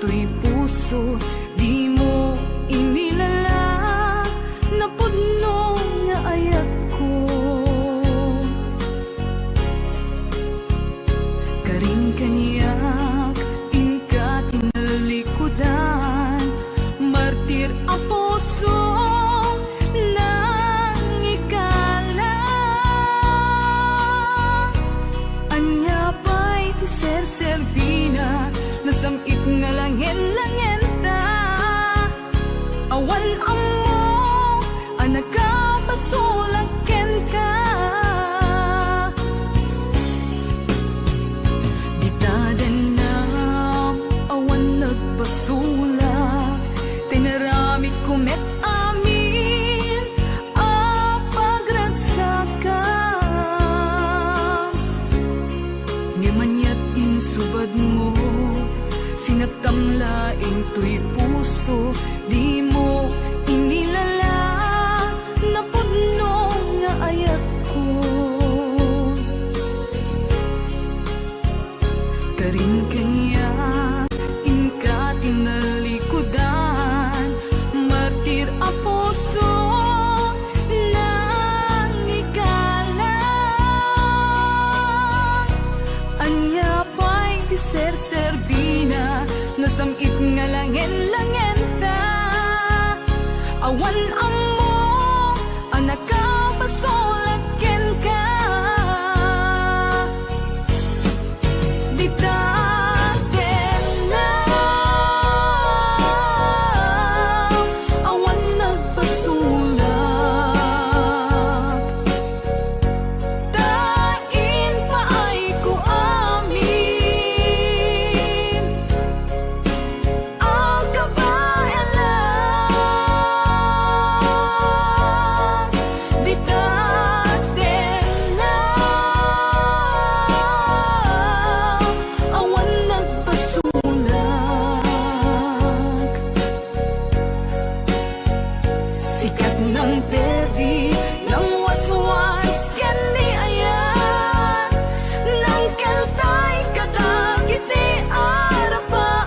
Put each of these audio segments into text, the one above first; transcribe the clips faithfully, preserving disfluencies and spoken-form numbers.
toy puso, dimo inilala, napudno nga ayatko. Karin kaniak, inka tinalikudan, martir a puso, nangikala. Ania pay ti serserbina, nasam-it nga langen-langenta. Awan ammo a nakapasulak kenka. Dita dennam, awan nagpasulak, tinaramidko met amin a pagragsakam. Ngem aniat insubadmo, sinattam laeng toy puso, dimo inilala, napudno nga ayatko. Karin kaniak, inka tinalikudan, martir a puso, nangikala. Ania pay ti serserbina, nasam-it nga langen-langenta. Awan ammo a nakapasulak kenka. Dita dennam, awan nagpasulak. Ta impaayko amin a kabaelan. Dita dennam, awan nagpasulak. Sikat nang perdi, nang waswas ken ni ayan, nang keltay kadagiti arapaam.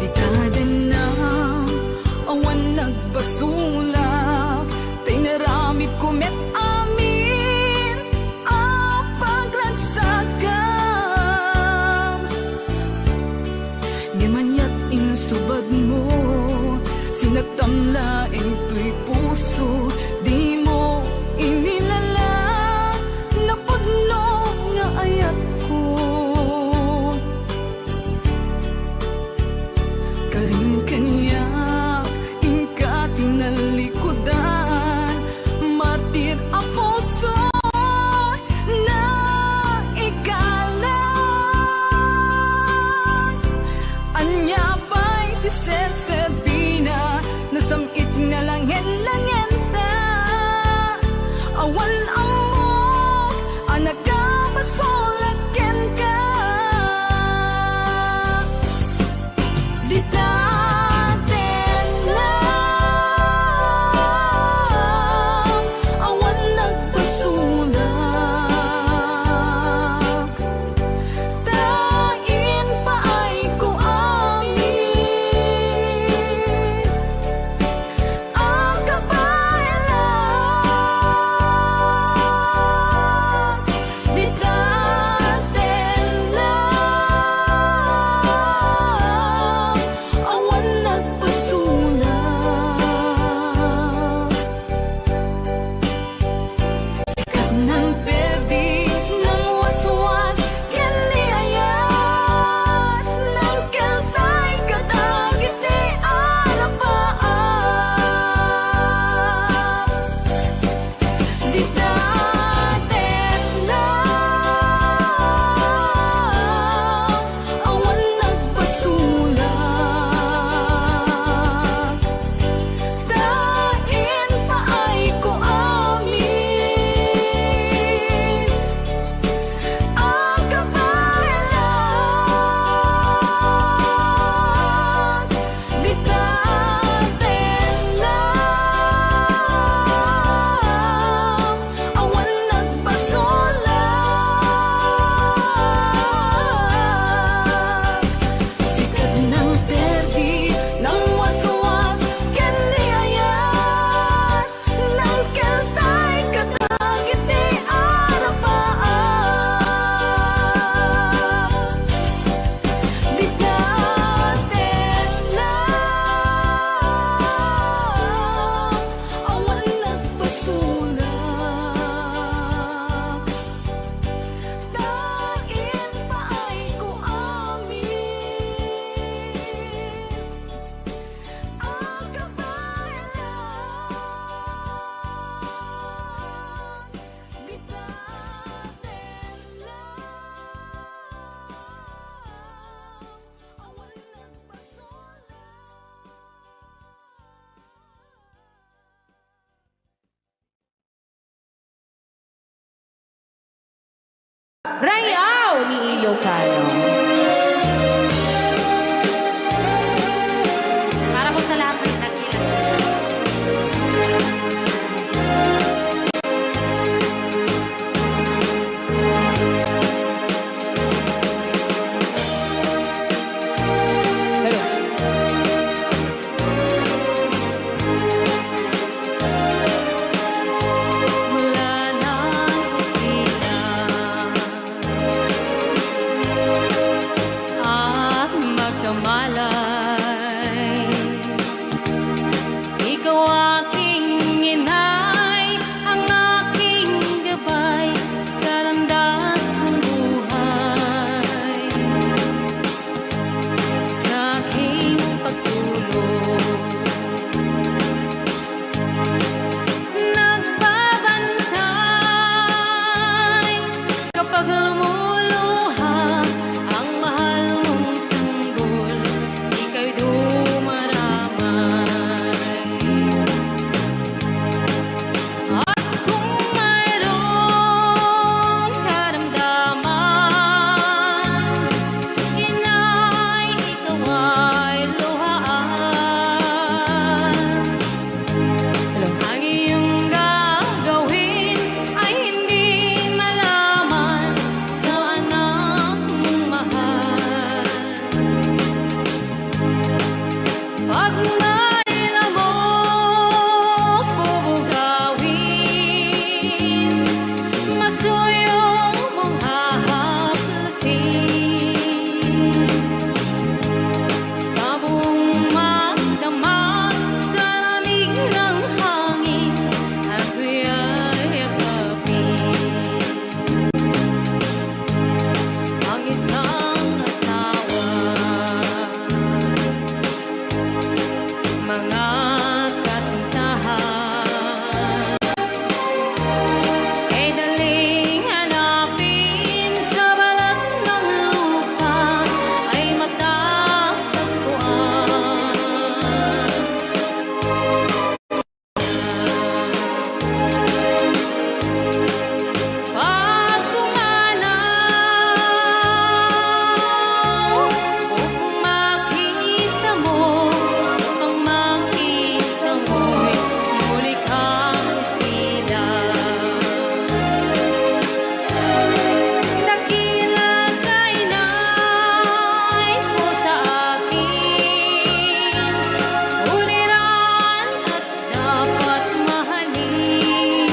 Dita dennam, awan nagpasulak, ta inaramidko met amin a paglagsakam. Ngem aniat insubadmo, sinattam laeng toy puso, dimo inilala, napudno nga ayatko. Karin kaniak, inka tinalikudan, martir a puso, naikalan. Ania pay ti serserbina, nasam-it nga langen-langen. Rayaw ni Ilocano. Para po sa lahat ng nagbilang. Hello. Mula nang sila at magkamalay, ikaw aking inay, ang aking gabay sa landas ng buhay. Sa aking pagtulog, nagbabantay kapag lumuluha ang mahal mong sanggol, di kayo dumaramay. At kung mayroong karamdaman, inay, ikaw ay luhaan. Hello. Ang iyong gagawin ay hindi malaman sa anak mong mahal. Pag may lamok bubugawin, masuyong mong hahaplusin. Sa buong magdamag, sa lamig ng hangin, ako'y yakapin. Ang isang asawa, mga kasintahan, e daling hanapin sa balat ng lupa ay matatagpuan. Pagpumanaw, kung makita mo, pag makita mo'y muli kang sila. Dakila ka, inay, ko sa akin, uliran at dapat mahalin.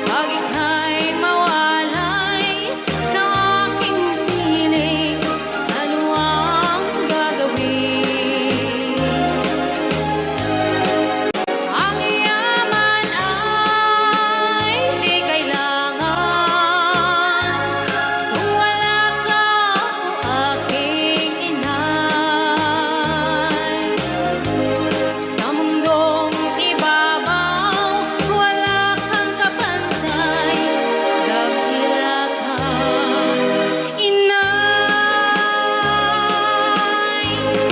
Pag ika'y mawalay sa aking piling, ano ang gagawin? Ang yaman ay di kailangan kung wala ka, o aking inay. Sa mundong ibabaw, wala kang kapantay, dakila ka, inay.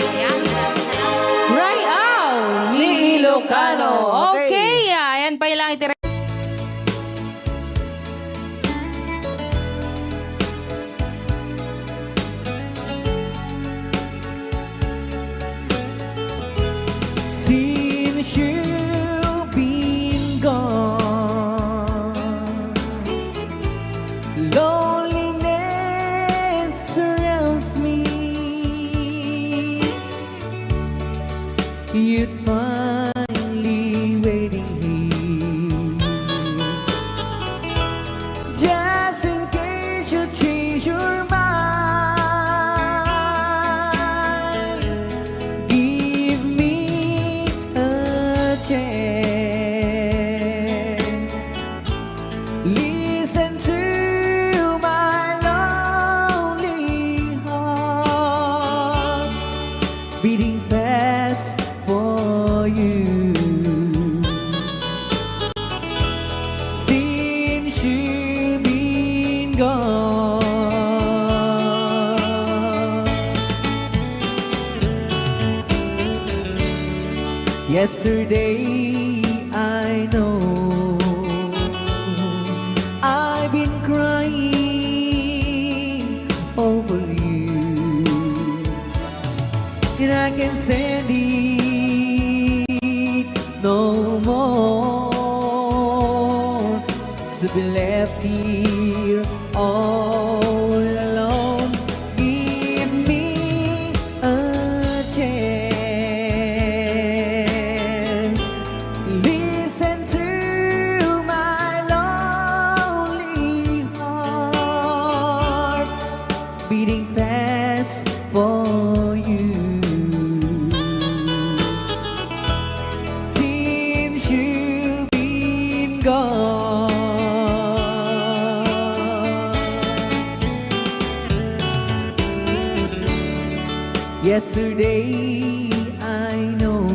Ayan. Rayaw ni Ilocano. Okay. Okay, ah, ayan pa lang itira- Since you've been gone, loneliness surrounds me. You'd find me waiting here. Just in case you change your mind, give me a chance. Listen to my lonely heart beating fast for you. Since you've been gone, yesterday I know I can stand it no more to be left here all alone. Give me a chance. Listen to my lonely heart beating fast for you. Since you've been gone. Yesterday, I know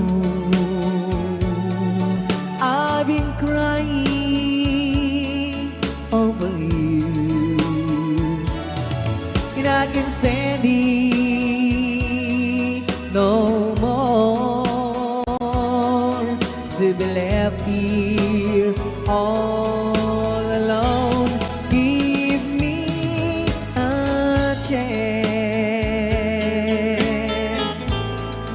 I've been crying over you, and I can stand it no more to be left here all alone. Give me a chance.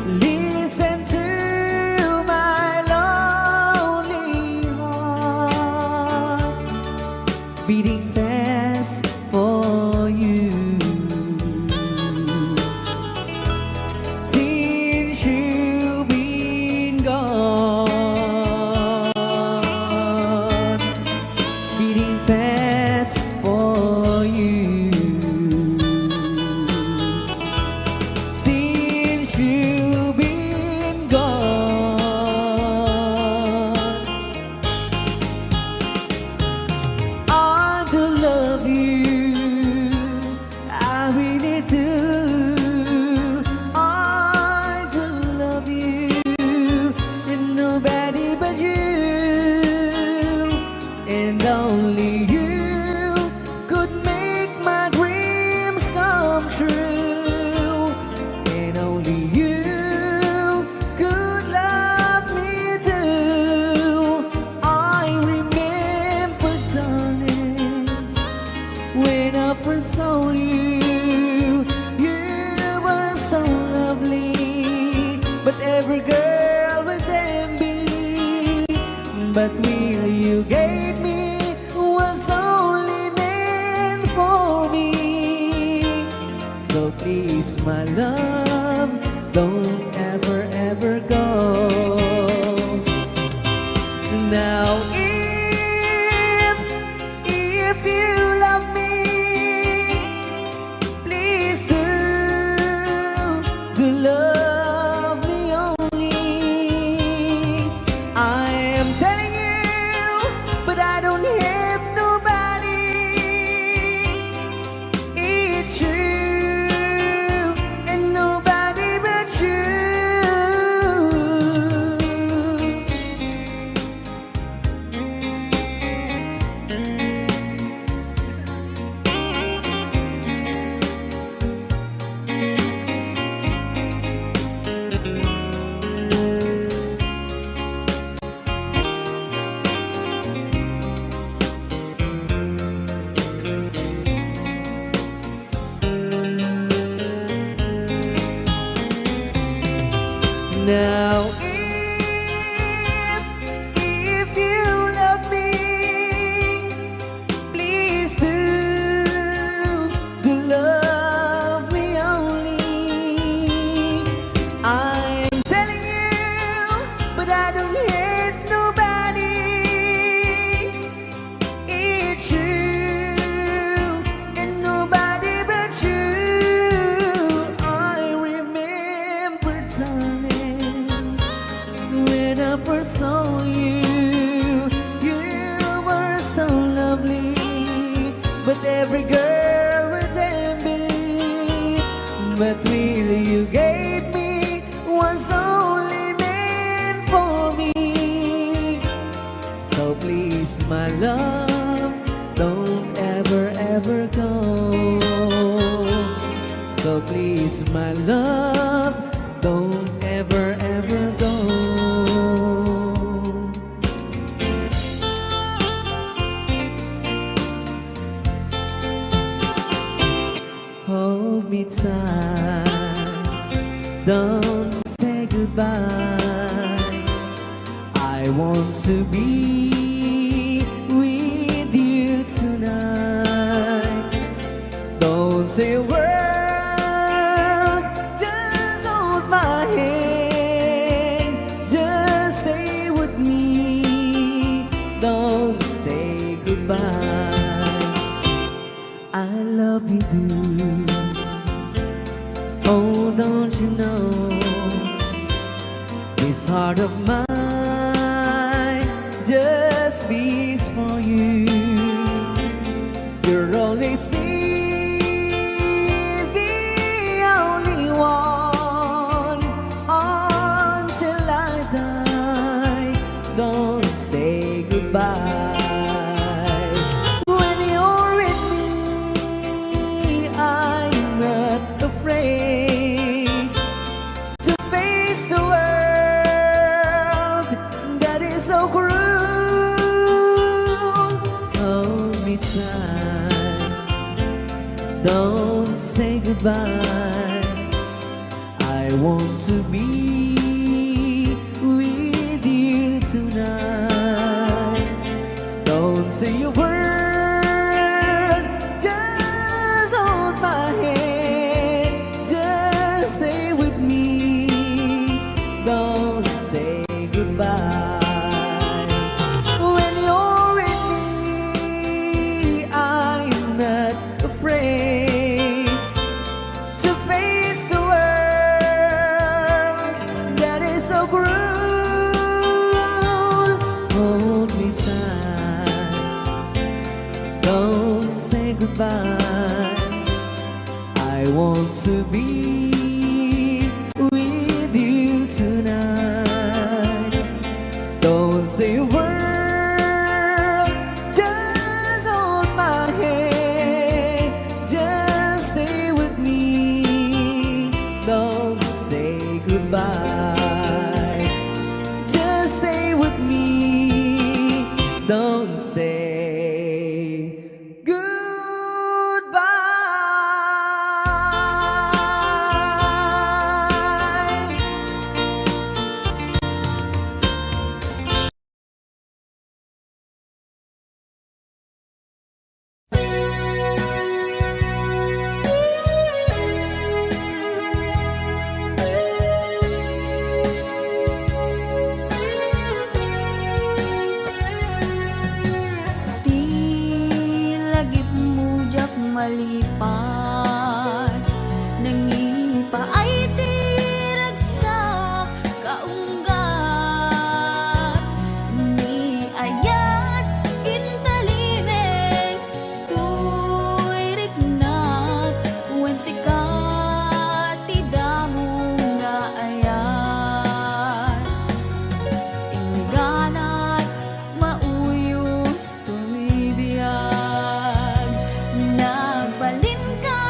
Listen to my lonely heart beating fast for you. Since you've been gone, beating fast for you. Since you've been gone, I do love you. I really do. I do love you. And nobody but you. And only you could make my dreams come true. And only you could love me too. I remember, darling, when I first saw you, you were so lovely, but every girl was envy. But will you gave me was only meant for me. So please, my love, don't ever, ever go. Now, if, if you love me, please do, do love me only. I am telling you, but I don't have nobody. It's true, and nobody but you. Now, if, if you love me, please do, do love me only. I'm telling you, but I don't hate nobody. It's you and nobody but you. I remember, darling, when I first saw you, you were so lovely, but every girl was envy. But really, you gave me was only meant for me. So please, my love, don't ever, ever go. So please, my love, don't ever, ever go. Hold me tight, don't goodbye. I want to be with you tonight. Don't say a word, just hold my hand, just stay with me. Don't say goodbye. I love you, do. Oh, don't you know this heart of mine just beats for you? You'll always be the only one until I die. Don't say goodbye. When you're with me, I'm not afraid to face the world that is so cruel. Hold me tight, don't say goodbye. I want to be with you tonight. Don't say a word, just hold my hand, just stay with me. Don't say goodbye. When you're with me, I'm not afraid to face the world that is so cruel. Hold me tight, don't say goodbye. I want to be with you tonight. Don't say a word, just hold my hand, just stay with me. Don't say goodbye, just stay with me. Don't say goodbye. Ti lagipmo diak malipat, nangipaay ti ragsak kaunggat. Ni ayat intalimeng toy riknak, wen sika ti damong naayat. Ingganat mauyos toy biag, nagbalinka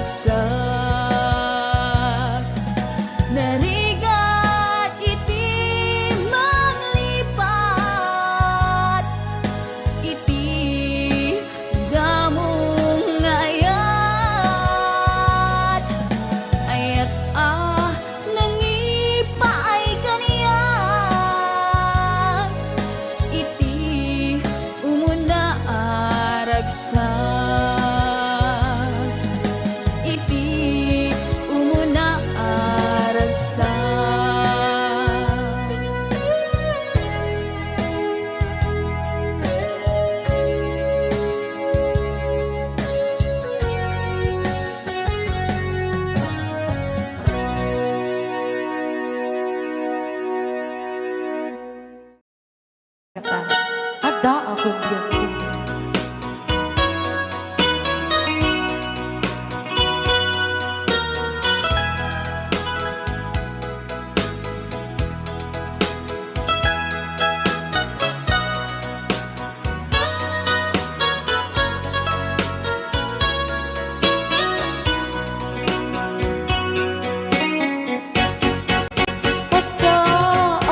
Sa narigat iti manglipat iti damong nga ayat, ayat a nangipaay kaniak iti umuna a ragsak, iti umuna a ragsak. Adda a kundianko. Adda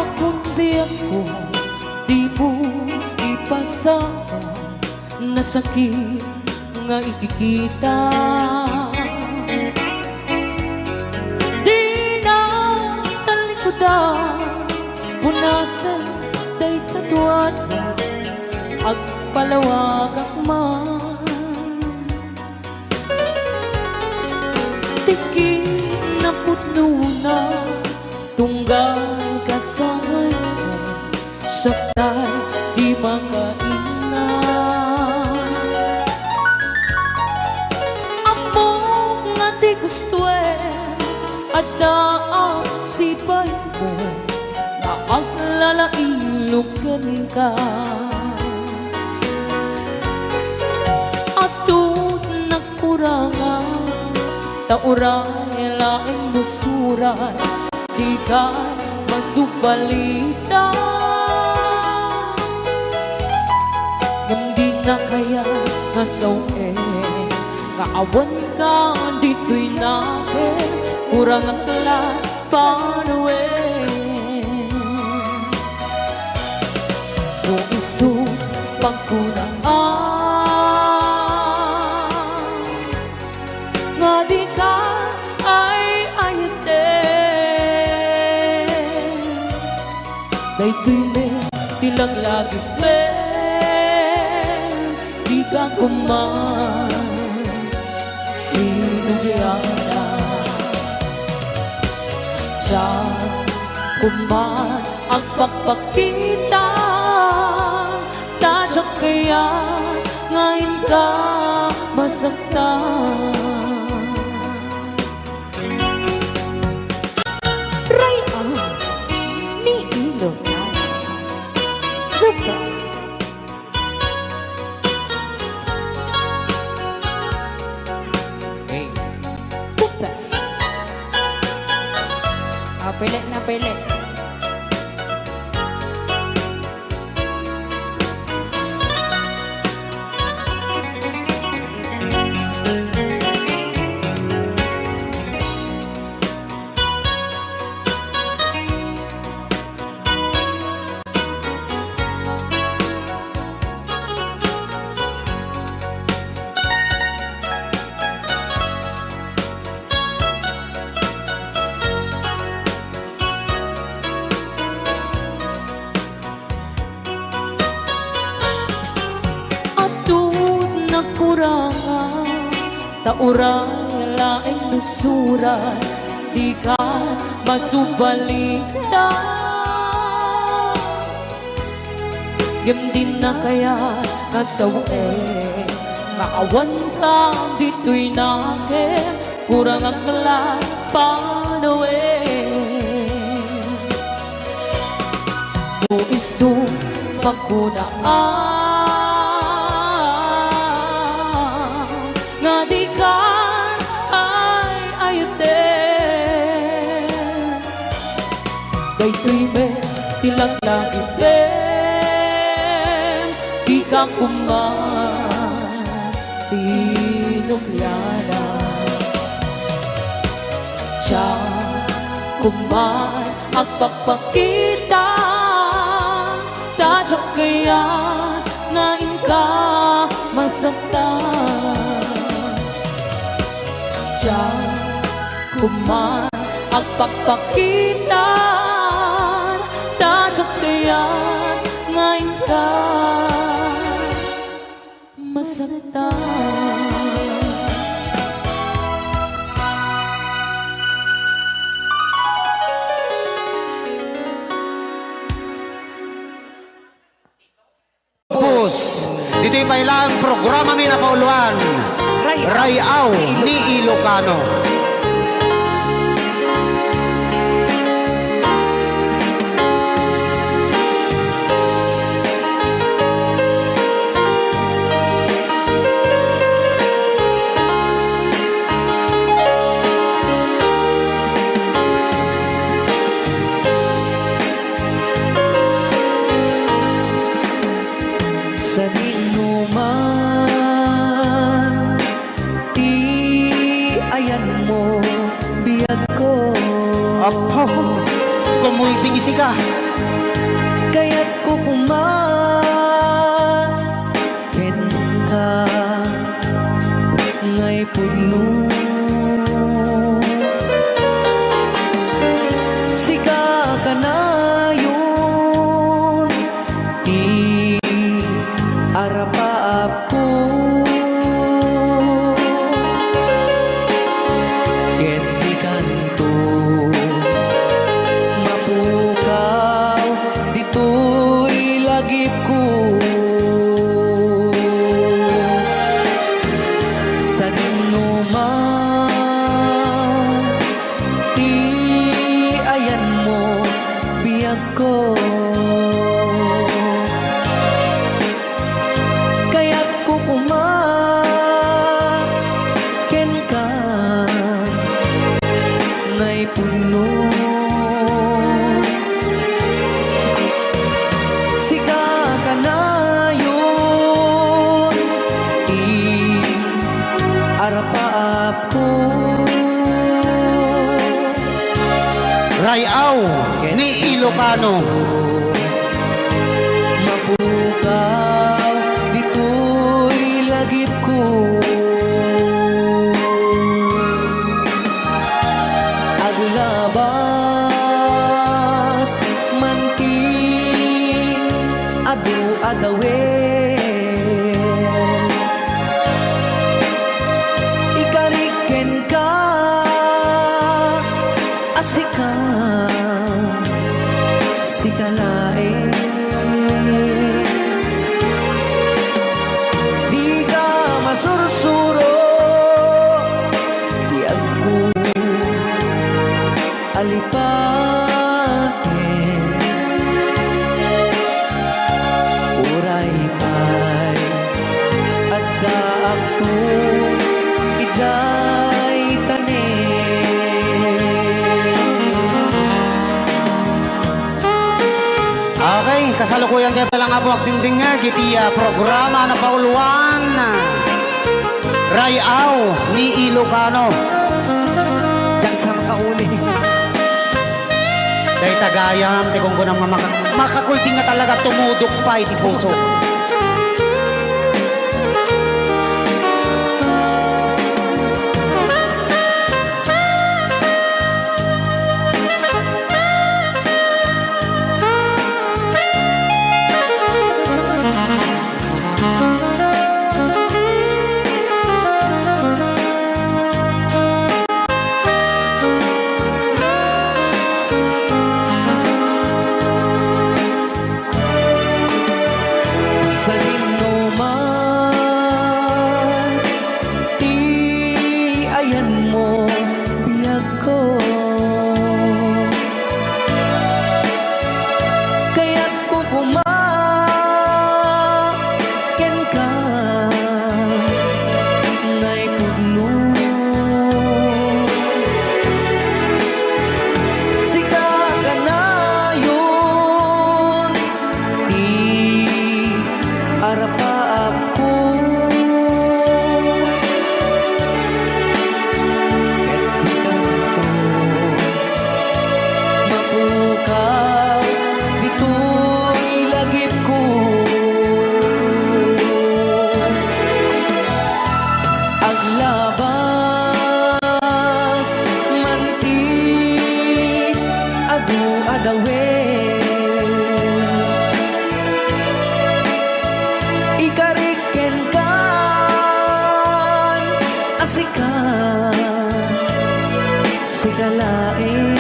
a kundianko, dimo ipasama, nasakit nga ikikita. Dina talikudan, punasen dayta tuana, agpalawagak man. Ti kinapudnona, tunggal kasangaymo, siak tay di makainna. Ammok nga ti gustoem, adda a sipaymo, nga aglalailog kenka. Adu ti nagkurangan, ta uray laeng no surat, dika masubalitan. Ngem dina kayat nga sawen nga awan ka ditoy nakem, kurangak la panawen. No isu pagkunaan nga dika ay-ayaten, daytoy met ti laglagipem, dika koma sinubliana. Diak koma agpakpakita, ta diak kayat nga inka masaktan. Ray-an ni Ilocano. The best. Hey. The best. Ah, pili na, pili. Adu ti nagkurangan, ta uray laeng no surat, dika masubalitan. Ngem dina kayat nga sawen nga awan ka ditoy nakem, kurangak la panawen. No isu pagkunaan nga dika ay-ayaten, daytoy met ti laglagipem, dika koma sinubliana. Diak koma agpakpakita, ta diak kayat nga inka masaktan. Diak koma agpakpakita, ta diak kayat nga inka masaktan. Pus, ditoy pay laeng programami a napauluan, Ray-, Ray-aw ni Ilocano. Sadino man ti ayanmo, biagko. Apo, kumulting isika. Kayatko koma kenka ngay pudno. Sika kanayon ti arapaapko, ket dikanto mapukaw ditoy lagipko. Sadino man ti ayanmo, biagko. Kayatko koma kenka ngay pudno. Sika kanayon ti arapaapko. Ray-aw ni Ilocano. Mapukaw ditoy lagipko. Aglabas man ti adu a dawel. Ikarik kenka a sika, sika laeng. Dika masursuro, biagko. Alipaken, uray pay addaakto idiay tanem. Okay, kasalukuyan tayo pala nga po agdingdingag iti, ah, programa a napauluan, ah, Ray-aw ni Ilocano. Diak sa makauli. Dayta gayam ti kunkunam nga maka-, makakulting nga talaga tumudok pay ti puso. Sika laeng.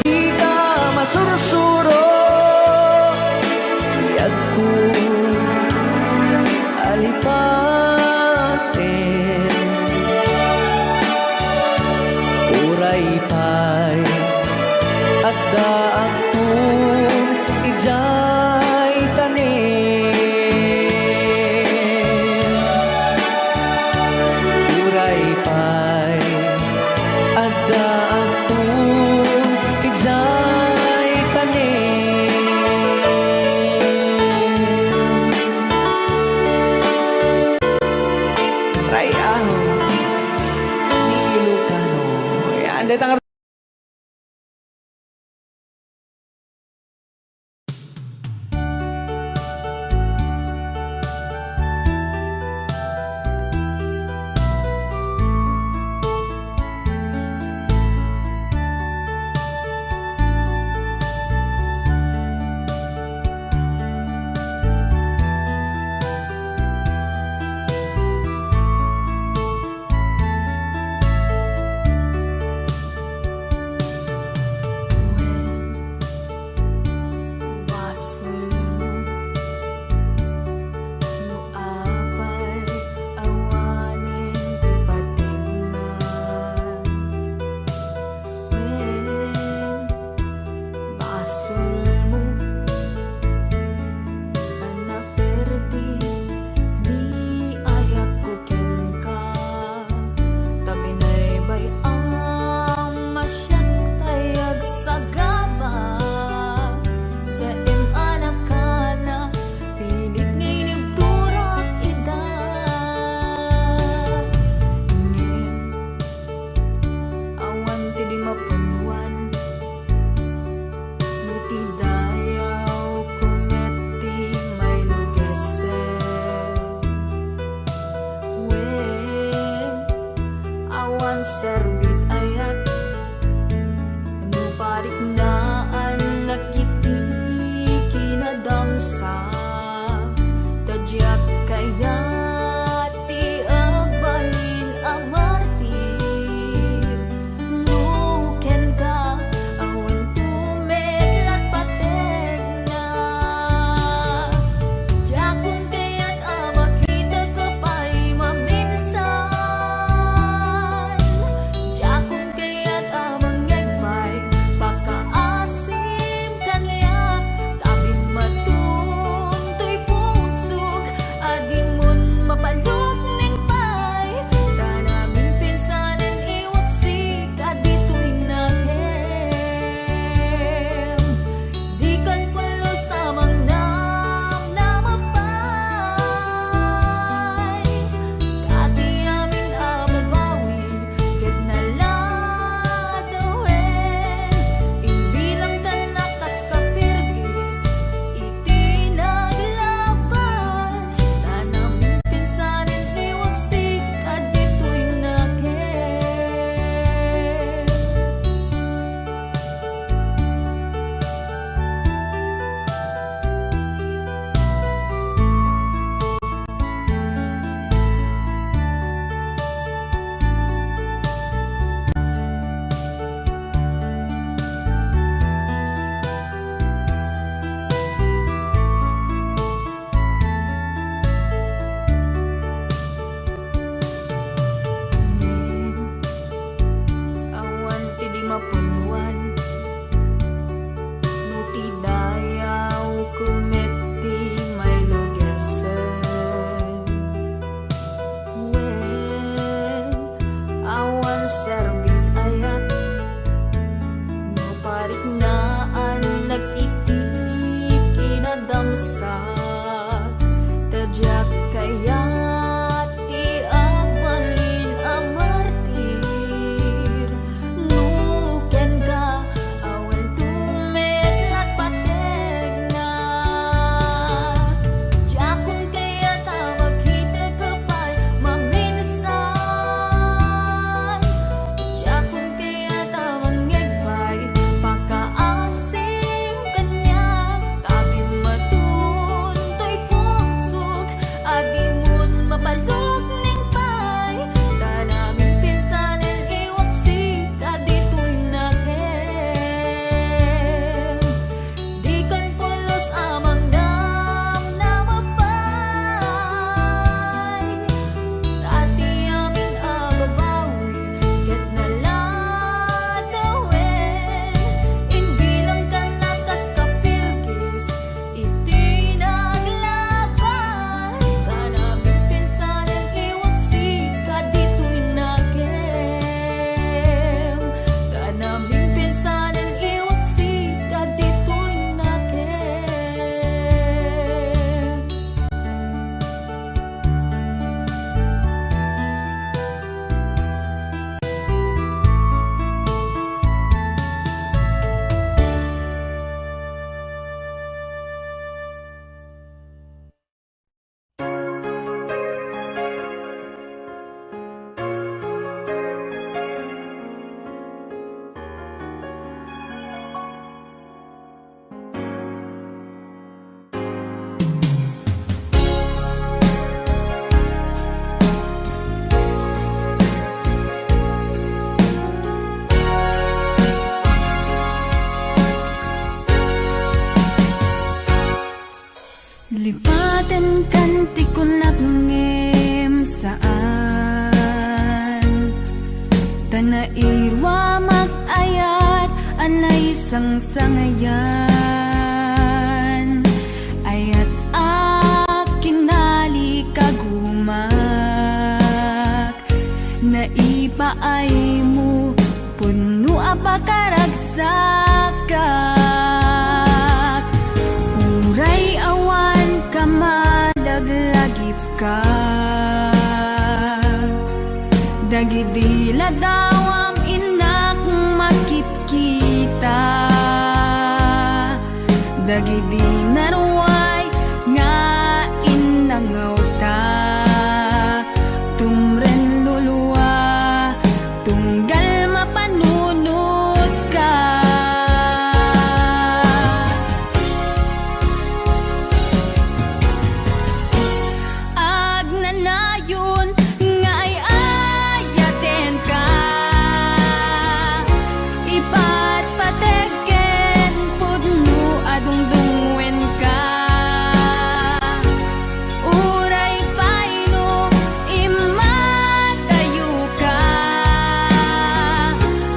Dita masursuro, yagko alipaten. Uray pay adda agpun idiay tanem. Uray pay adda agpun idiay tanem. Ray-aw ni Ilocano. Ayan, dayta nga Wen, basolmo no apay awanen ti pategna. Wen, basolmo a naperdi ni ayatko kenka. Ta binaybay-am a siak tay agsagaba. Saan a nakana, pilit nga inibturak ida. Ngem, awan ti di mapunwan. No ti dayaw ko met ti mailugesek. Wen, awan serbit ayat no pariknaan iti kinadamsa. Ta diak kayat ti agbalin a martir. No kenka, awan met la pategna. Diakon kayat a makitak a pay maminsan. Nairuamak ayat a naisangsangayan, ayat a kinalikagumak. Naipaaymo, pudno a pakaragsakak. Uray awan ka, malaglagipka. Dagidi ladawam innak makitkita. Dagidi naruay nga innangawta, tumren lulua, tunggal mapanunotka. Agnanayon nga ay-ayatenka, ipatpateg ken pudno a dungdungngoenka. Uray pay no immadayoka,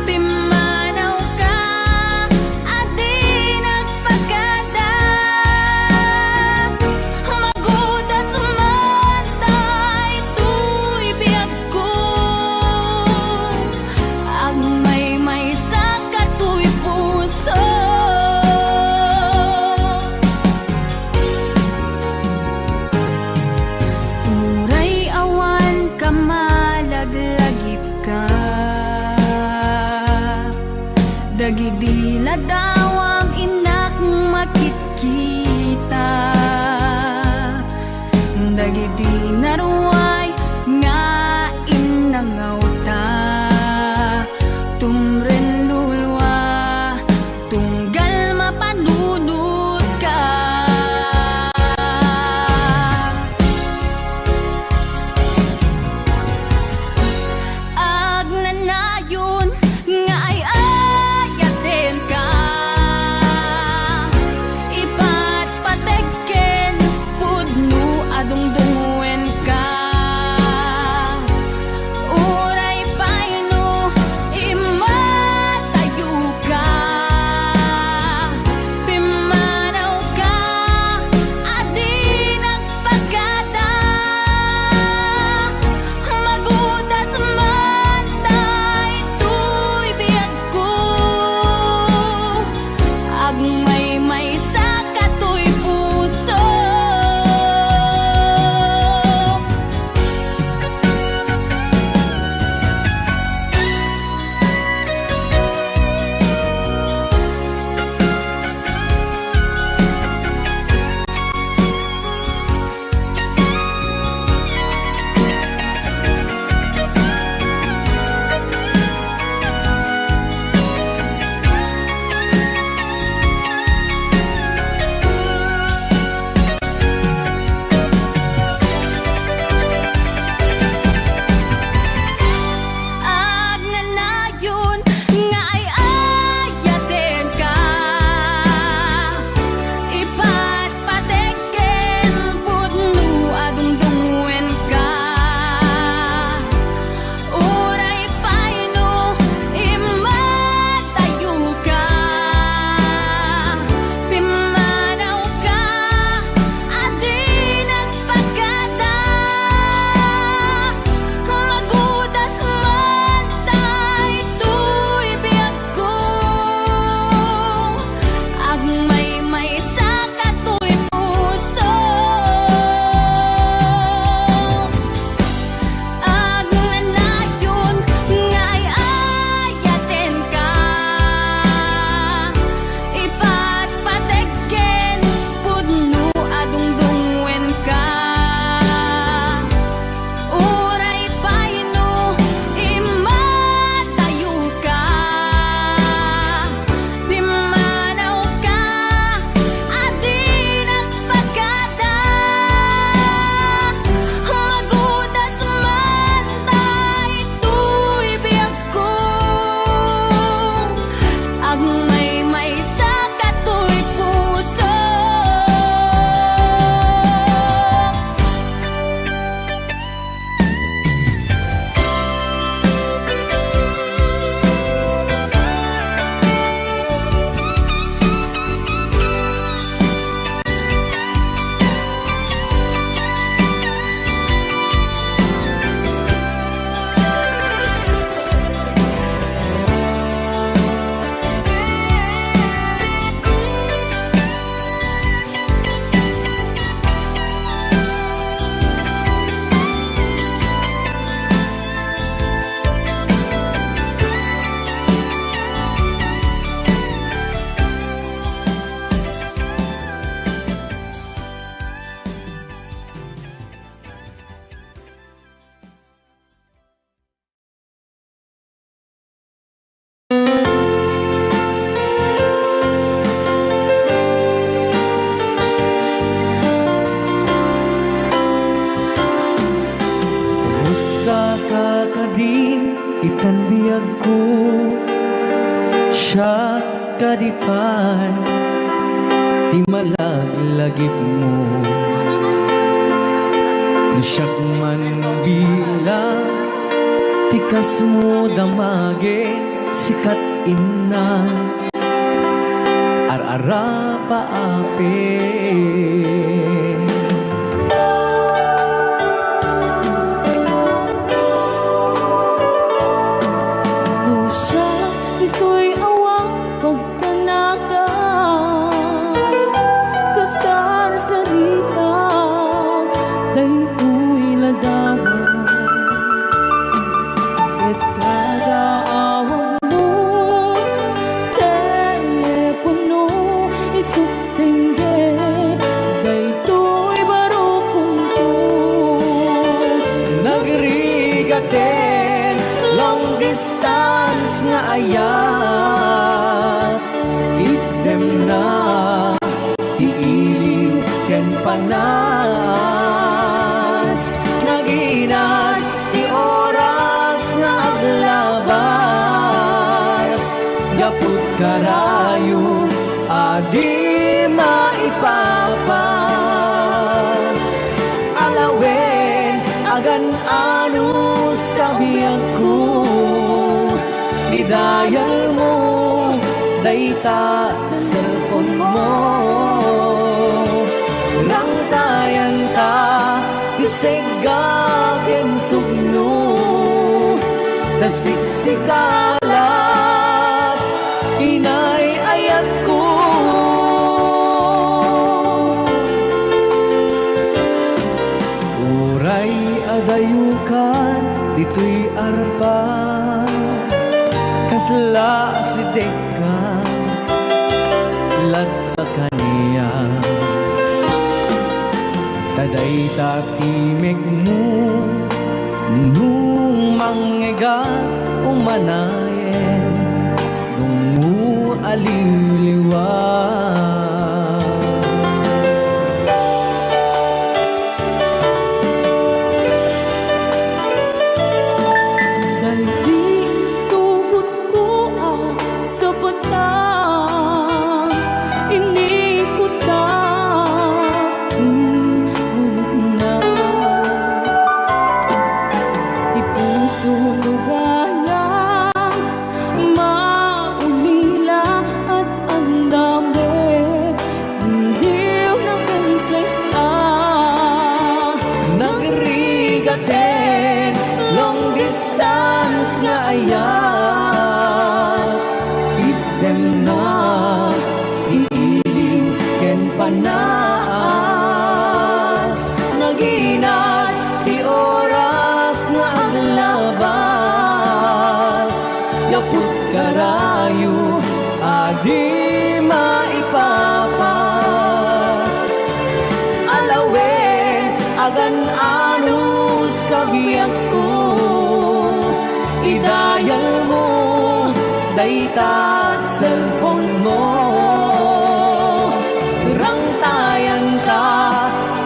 pimmanawka a di nagpakada. Magudas man daytoy biagko, agmaymaysa katoy puso. Uray awan ka, malaglagipka. Dagidi ladawam innak makitkita. Dagidi naruay nga innangawta, tumren lulua, tunggal mapanunotka. Agnanayon nga ay-ayatenka, Siak kadin itan biagko, siak kadi pay ti malaglagipmo. No siak man bilang ti kasmo, damagen sikat inna, ar-arapa apen. No siak ditoy awan pagtanagan, kasarsarita daytoy ladawan. Ket kada awan mo telepono, isut dengge daytoy barukongko. Nagrigaten long distance nga ayat, itdemna ti iliw ken panas. Naginat ti oras nga aglabas, gapud karayo a di maipapas. Alawen, agan-anos ta biagko, idayalmo dayta cellphone mo. Rangtayanta ti segga ken sugno, ta siksika lat inay ayatko. Uray adayokan ditoy arpa, kasla asidegka lat kaniak. Ta dayta ti mekmo, no mangngegak umanayen, dungngo a liwliwa. Daydi tugot ko a sapata, inikot ta ti gulupna. Ti puso ko gayam maulila, at andam met iliw na ken sek-a. Nagrigaten long distance nga ayat, itdemna ti iliw ken panas. Naginat ti oras nga aglabas, gapud karayo a di maipapas. Alawen, agan-anos ka biagko, idayalmo dayta cellphone mo. Rangtayanta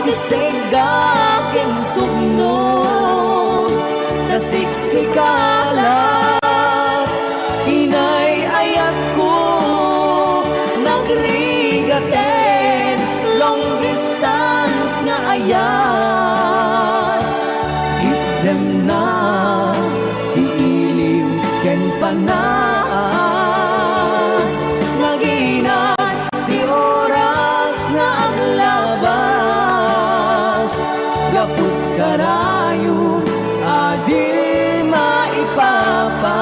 ti segga ken sugno, ta siksika lat inay ayatko. Nagrigaten long distance nga ayat, itdemna ti iliw ken panas. Naginat ti oras nga aglabas, gapud karayo a di maipapas.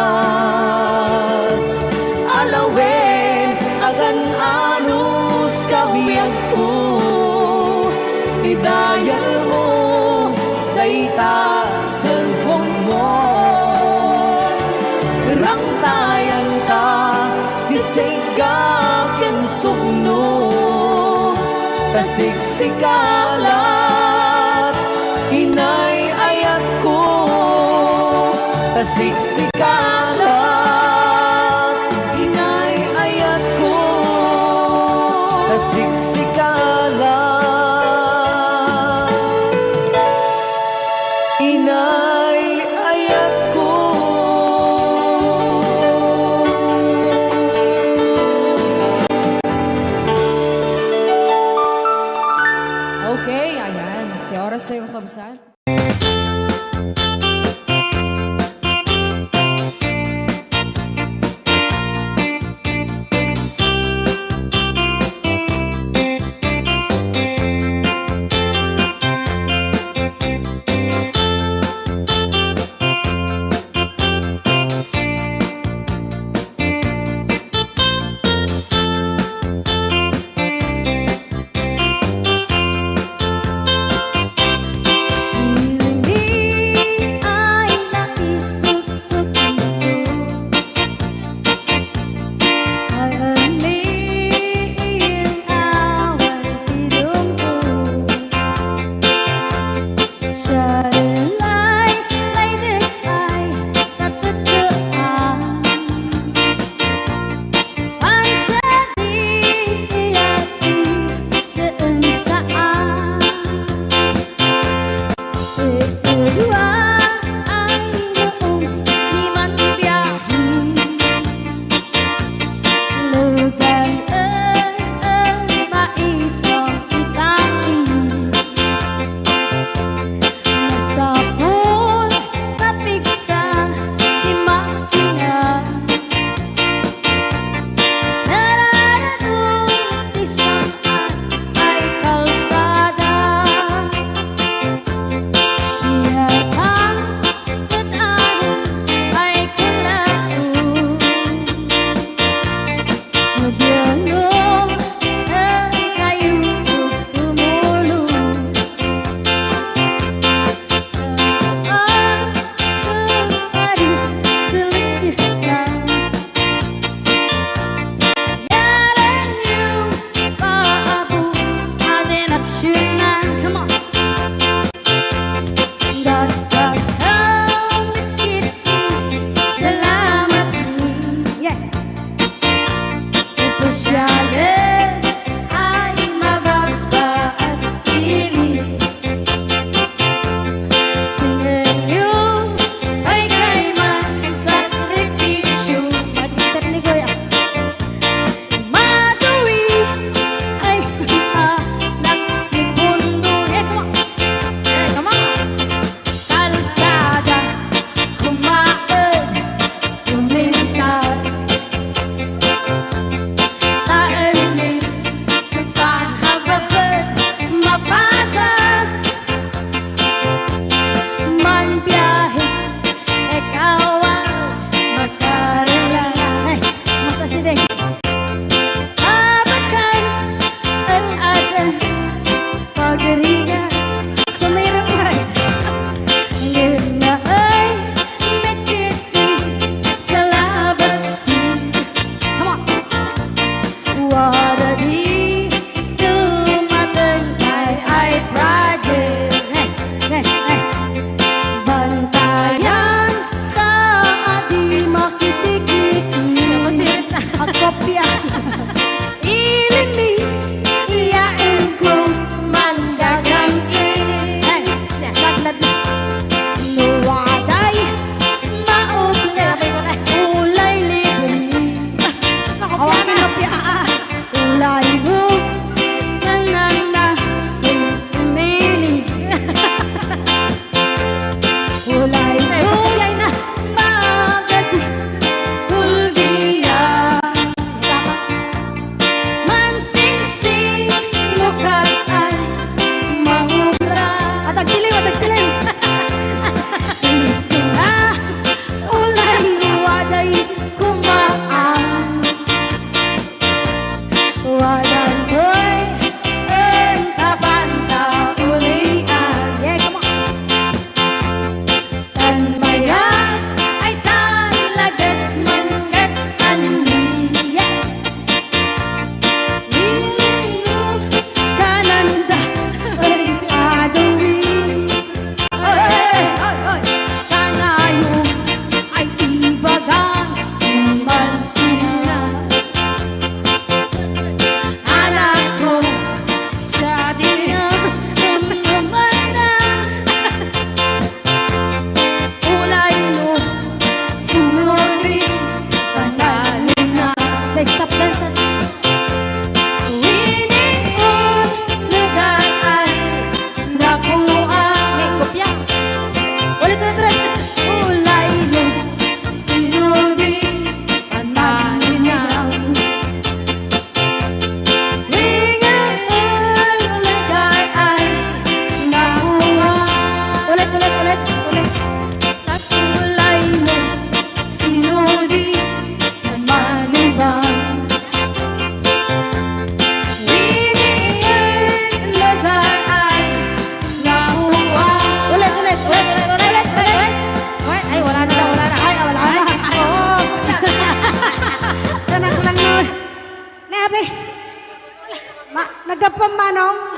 Alawen, agan-anos ka biagko, idayalmo dayta cellphone mo. Rangtayanta ti segga ken sugno, ta siksika lat inay ayatko. Ta siksika lat inay ayatko. Ta siksika lat inay ayatko.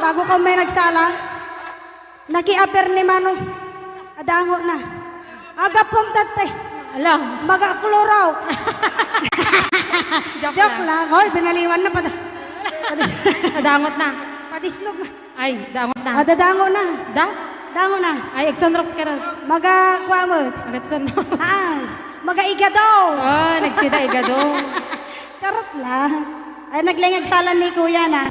Bago ka may nagsala, nakiaper ni Mano. Adango na. Agapom tattay. Ala. Maga Clorox. Joke Joke lang. lang. Hoy, binaliwan na pati. Adangot na. Patisnog na. Ay, dangot na. Ah, dadango na. Da? Dango na. Ay, agsunrox ka ron. Maga, kuha mo. Agatsunrox. Ah, maga igado. Oh, nagsida igado. Charot lang. Ay, naglaing agsalan ni Kuya na.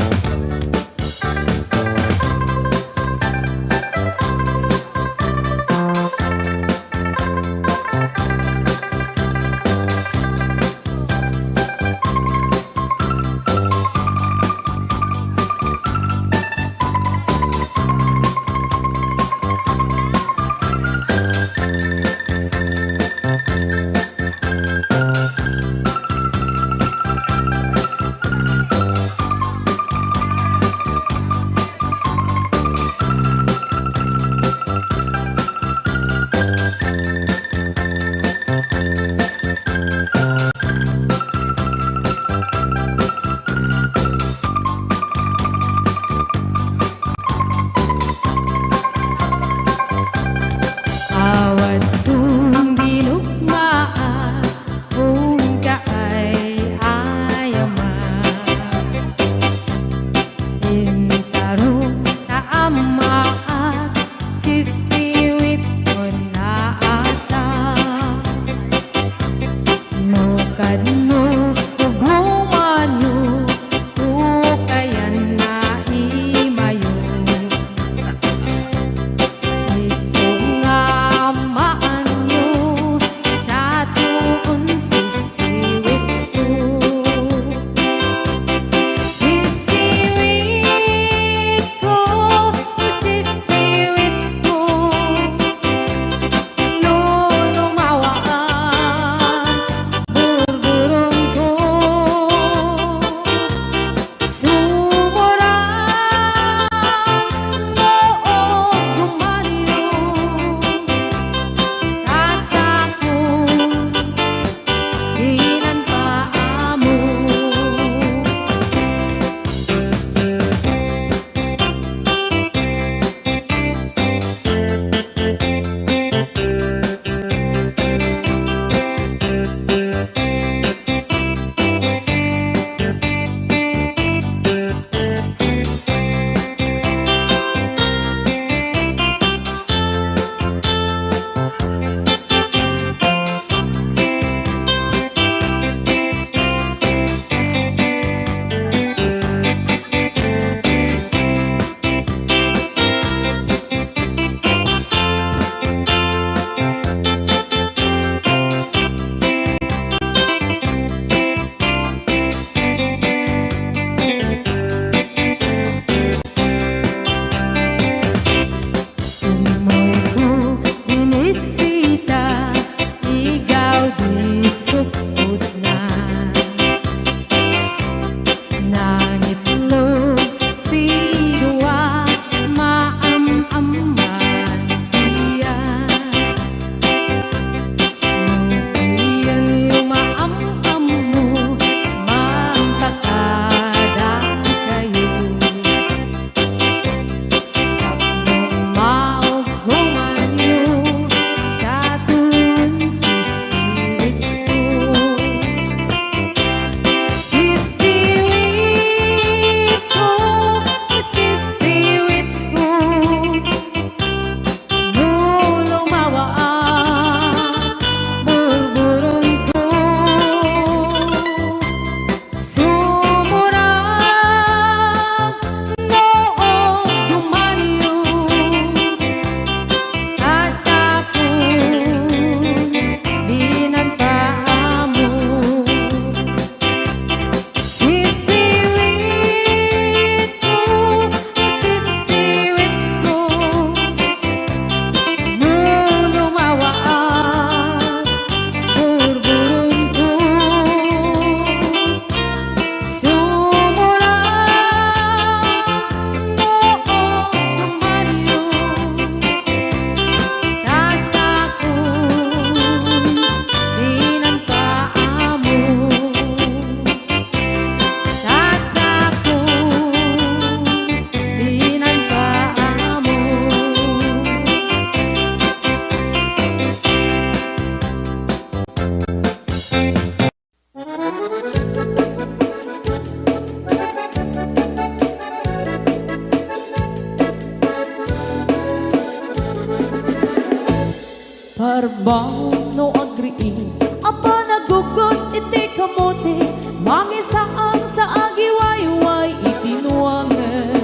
no agriing a panaggugot iti kamote, mangisaan sa agiwayway iti nuangen.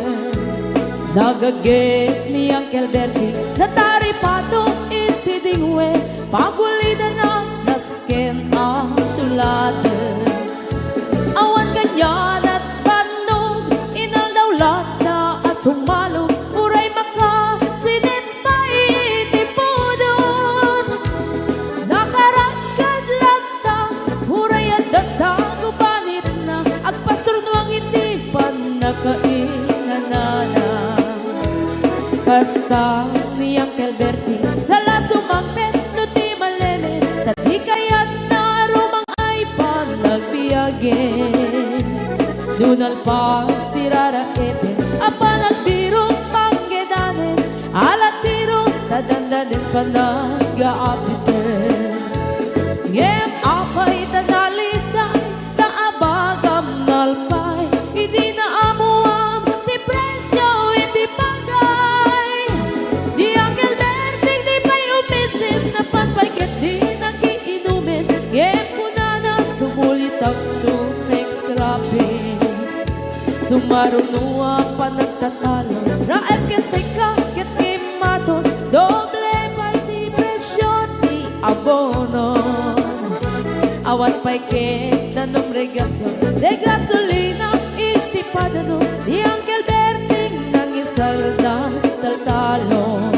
Nagagep ni Uncle Bertie, nataripato iti dingwe, pagulidana nasken a tuladen. Awan kaniana bannog, inaldaw latta a sumalog, uray makasinit pay iti pudot. Nakaragkad latta, uray adda sa gubanitna, agpasturnuang iti pannakainanana. Kasta ni Uncle Bertie, sala sumangpet no ti malemed, ta di kayatna rumang ay panagbiagen. No nalpas ti raraepen a panagbirok panggedanen, alatiro ta dandanen panagaapiten. Ngem apay ta naliday, ta abagam nalpay, idi naammoam ti presio iti bagay. Ni Uncle Berting di pay umisim, napan pay ket di nakiinumen, ngem kunana, sumulitakto next cropping. Sumaruno a panagtatalo, raep ken sika ket immaton, doble pay ti presio ti abono. Awan pay ket danum regasion, de gasolina iti padano, ni Uncle Berting nangisalda taltalon.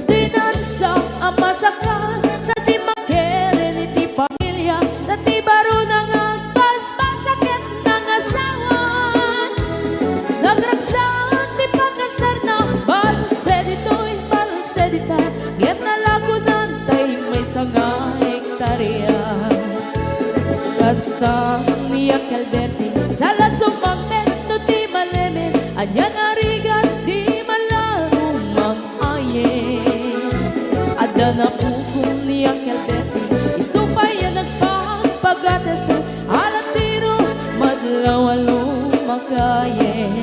Dinansa a masakal, ta di makilen iti pamilia, ta ti barona nga agbasbasa ket nangasawan. Nagragsak ti pakasarna, balse ditoy, balse dita, ngem nalagonan tay maysa nga hektaria. Kasta ni Uncle Berting, sala sumangpet no ti malemed, ania nga rigat di malaru mang-ayen. Adda napukaw ni Uncle Berting, isu pay a nagpapagates, alatiro madlaw a lumakayen.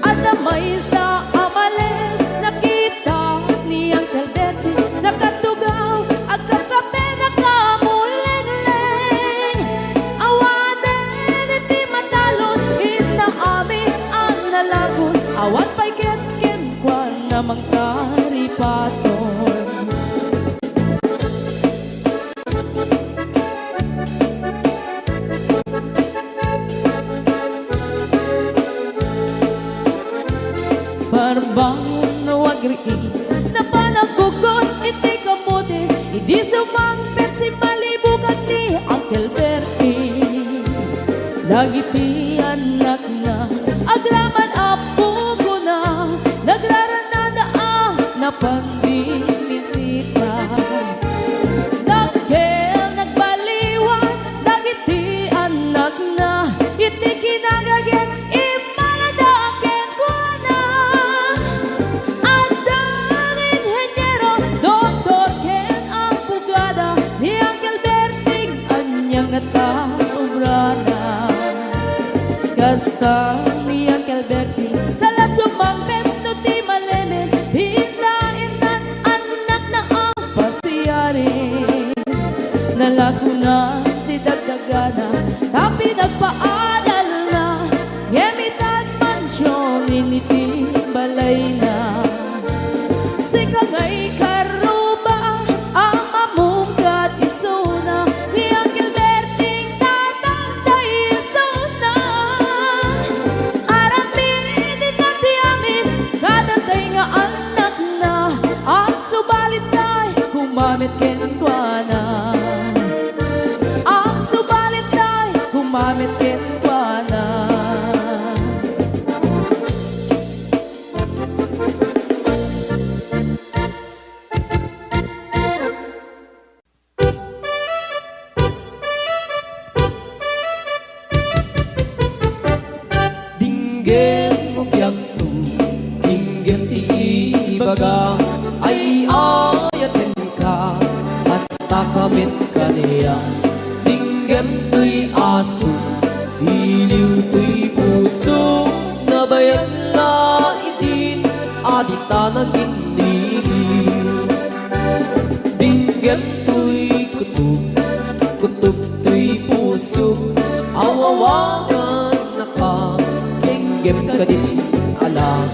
Adda maysa a malem, nakita ni Uncle Berting, nakatugaw, agkakape, nakamulengleng. Awanen iti matalon, inna amin a nalagon, awan pay ket kenkuana mangtaripaton. Parbangon no agriing, napan naggugot iti kamote, idi sumangpet simmalibugan ni Uncle Berting. Dagiti annakna, agraman a pugona, nagrarannada a napan bimisita. Dakkel nagbaliwan dagiti annakna iti kinagaget, immalada kenkuana. Adda inheniero, doktor ken abogada, ni Uncle Berting ania ngata obrana. Kasta ni Uncle Berting, sala sumangpet no ti malemed, pinta innan annakna a pasiaren. Nalagonan ti dagdagana, ta pinagpaadalna, ngem itan mansion iti balayna. Sika nga ikarruba a mamungkat isuna, ni Uncle Berting tatangtay isuna. Aramidka ti amin kadatay nga annakna, agsubalit tay kumamet kenkuana. Agsubalit tay kumamet kenkuana. Dinggem no biagto, dinggem ti ibaga, ay-ayatenka, kasta ka met kaniak. Dinggem toy aso, iliw toy puso, nabayag la idin a dita nagindiriw. Dinggem Denggem toy kutob, kutob toy pusok, awawagannaka. Denggem kadin ala,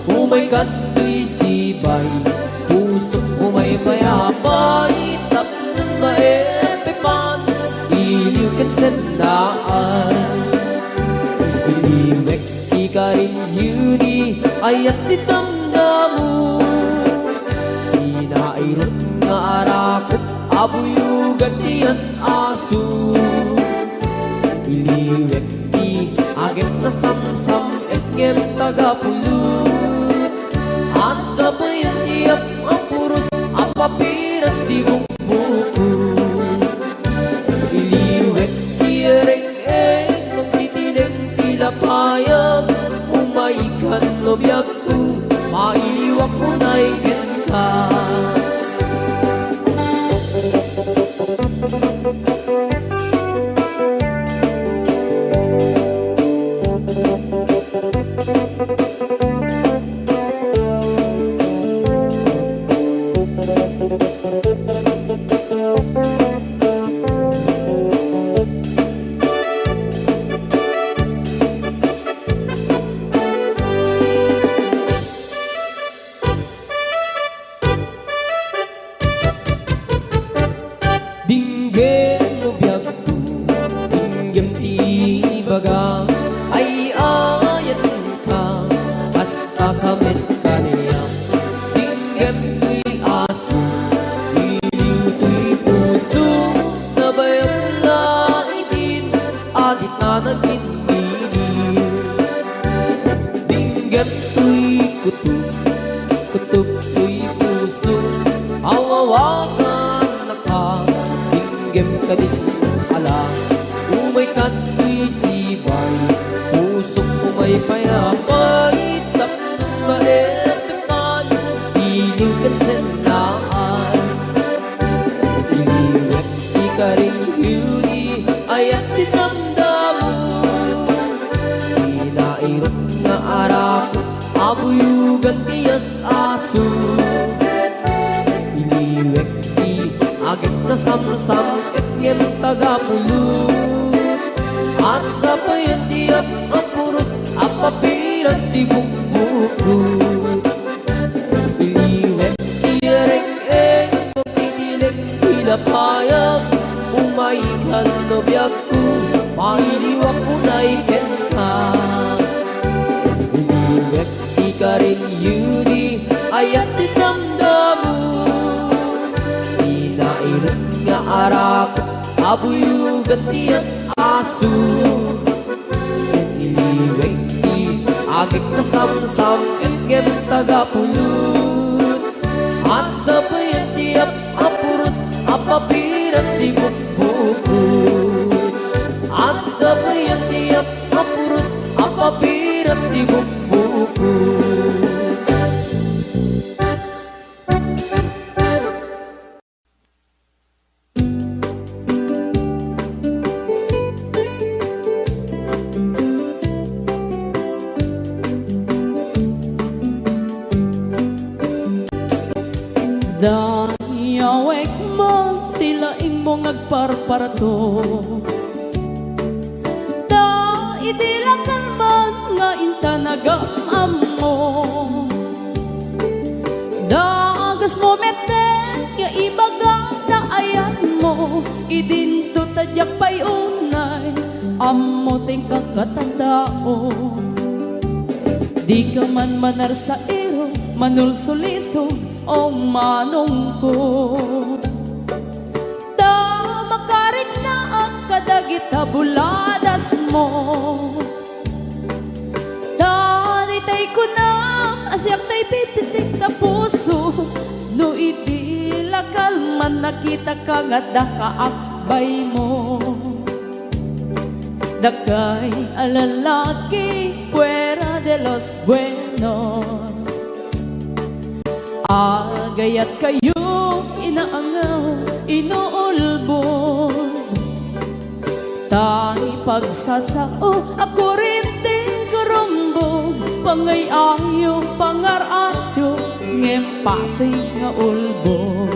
umaykan toy sibay, pusok umaypayabay, tapno maepepan, iliw ken sennaan. Iliwek ti karin, Judy, ayat ti damdamo. Ti nairut nga arakop a buyogan ti as-aso. Iliwek ti agek nasamsam-et ngem tagapulot. Asapayen ti ap-, a puros a papiras ti bukbukot. Iliwek ti reng-eng, magtitileng ti lapayag, umaykan no biagko, mailiwak unay kenka. Dinggem no biagko, dinggem ti ibaga, ay-ayatenka, kasta ka met kaniak. Dinggem toy aso, iliw toy puso, nabayag la idin, a dita nagminminiw. Dinggem toy kutob, kutob toy puso, awawagannaka. Dinggem kadin ala, umaykan toy sibay, pusok umaypayabay, tapno maepepan, iliw ken sennaan. Iliwek ti karin, Judy, ayat ti damdamo. Ti nairut nga arakop a buyogan ti as-aso. Iliwek ti agek nasamsam-et ngem tagapulot. Asapayen ti ap-, a puros a papiras ti bukbukot. Iliwek ti reng-eng, magtitilek ti lapayag, umaykan no biagko, mailiwak unay kenka. Iliwek ti karin, Judy, ayat ti damdamo. Ti nairut nga arakop a buyogan ti as-aso. Iliwek ti agek nasamsam-et ngem tagapulot. Asapayen ti ap-, a puros a papiras ti bukbukot. Asapayen ti ap-, a puros a papiras ti bukbukot. Dayawek man ti laingmo nga agparparto. Ta idi lakal man nga intanagam ammo, dagasmo metten nga ibaga ta ayanmo, idinto ta diak pay unay ammo ti inkakatandao. Dika man manarsairo, manulsuliso, o manungko. Ta makariknaak kadagita buladasmo. Ta ditay kunam a siak tay pipitik ta puso, no idi lakal man nakitaka nga adda kaakbaymo. Dakay a lalaki fuera de los buenos. Agayat kayo, inaangaw, inuulbod. Tay pagsasao a kurente, gurumbog, pangay-ayo, pangar-ayo, ngem pasig nga ulbod.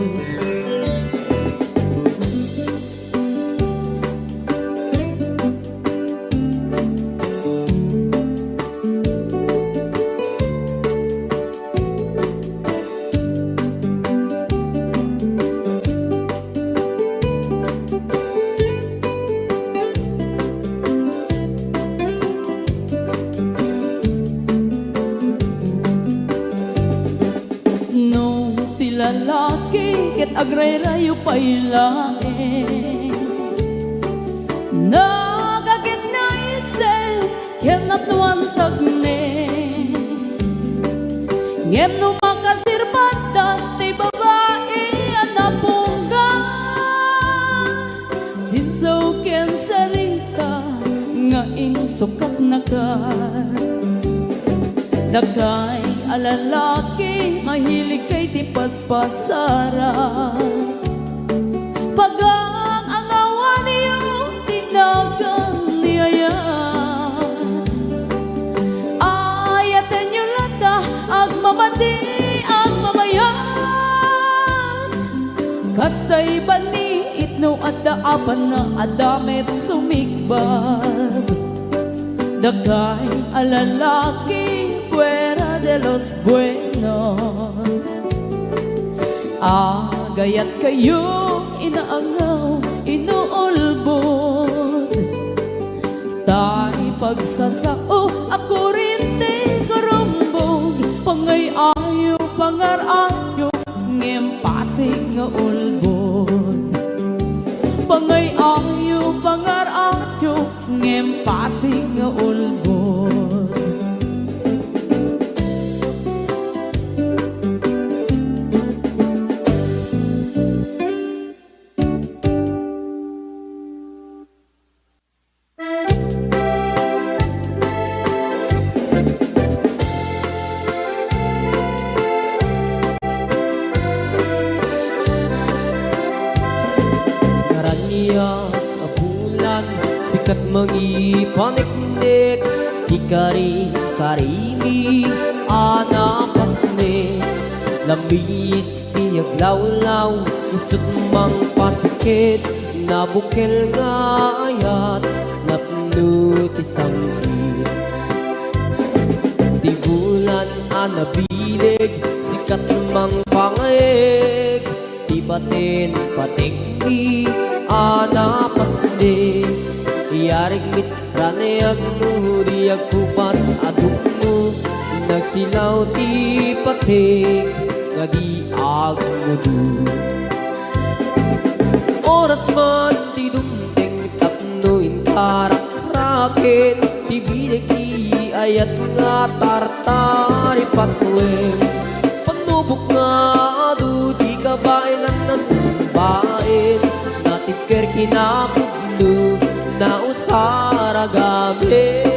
Nagrayrayo pay laeng. Nagagitnaysen ken napnoan tagnen. Ngem no makasirbada ti babai a napunggan, sinsaw ken sarita nga insukatnaka. Dakay a lalaki, mahiligkay ti paspasarag. Pagang-angawanyo ti nagan ni ayat. Ayatenyo latta, agmamadi, agmamayan. Kastay bani itno adda apanna, adda met sumikbag. Dakay a lalaki, fuera de los buenos. Agayat kayo, inaangaw, inuulbod. Tay pagsasao a kurente karumbog, pangay-ayo, pangar-ayo, ngem pasig nga ulbod. Pangay-ayo, pangar-ayo, ngem pasig nga ulbod. Naraniag a bulan, sikat mangipaneknek ti kari-karimi a napasnek. Lamis ti aglawlaw, isut' mangpasiket, nabukel nga ayat, napno ti sangkit. Ti bulan a nabileg, sikat mangpangayeg, ti baten pategmi a napasnek. Iyarig met Raniag no di agkupas a dumno, nagsilaw ti pateg nga di agmudo. Oras man ti dumteng tapno intarak-raken ti bileg ti ayat nga tartari patuen. Panubok nga adu ti kabaelan a tumbaen, natibker kinapudno, nausarag amin.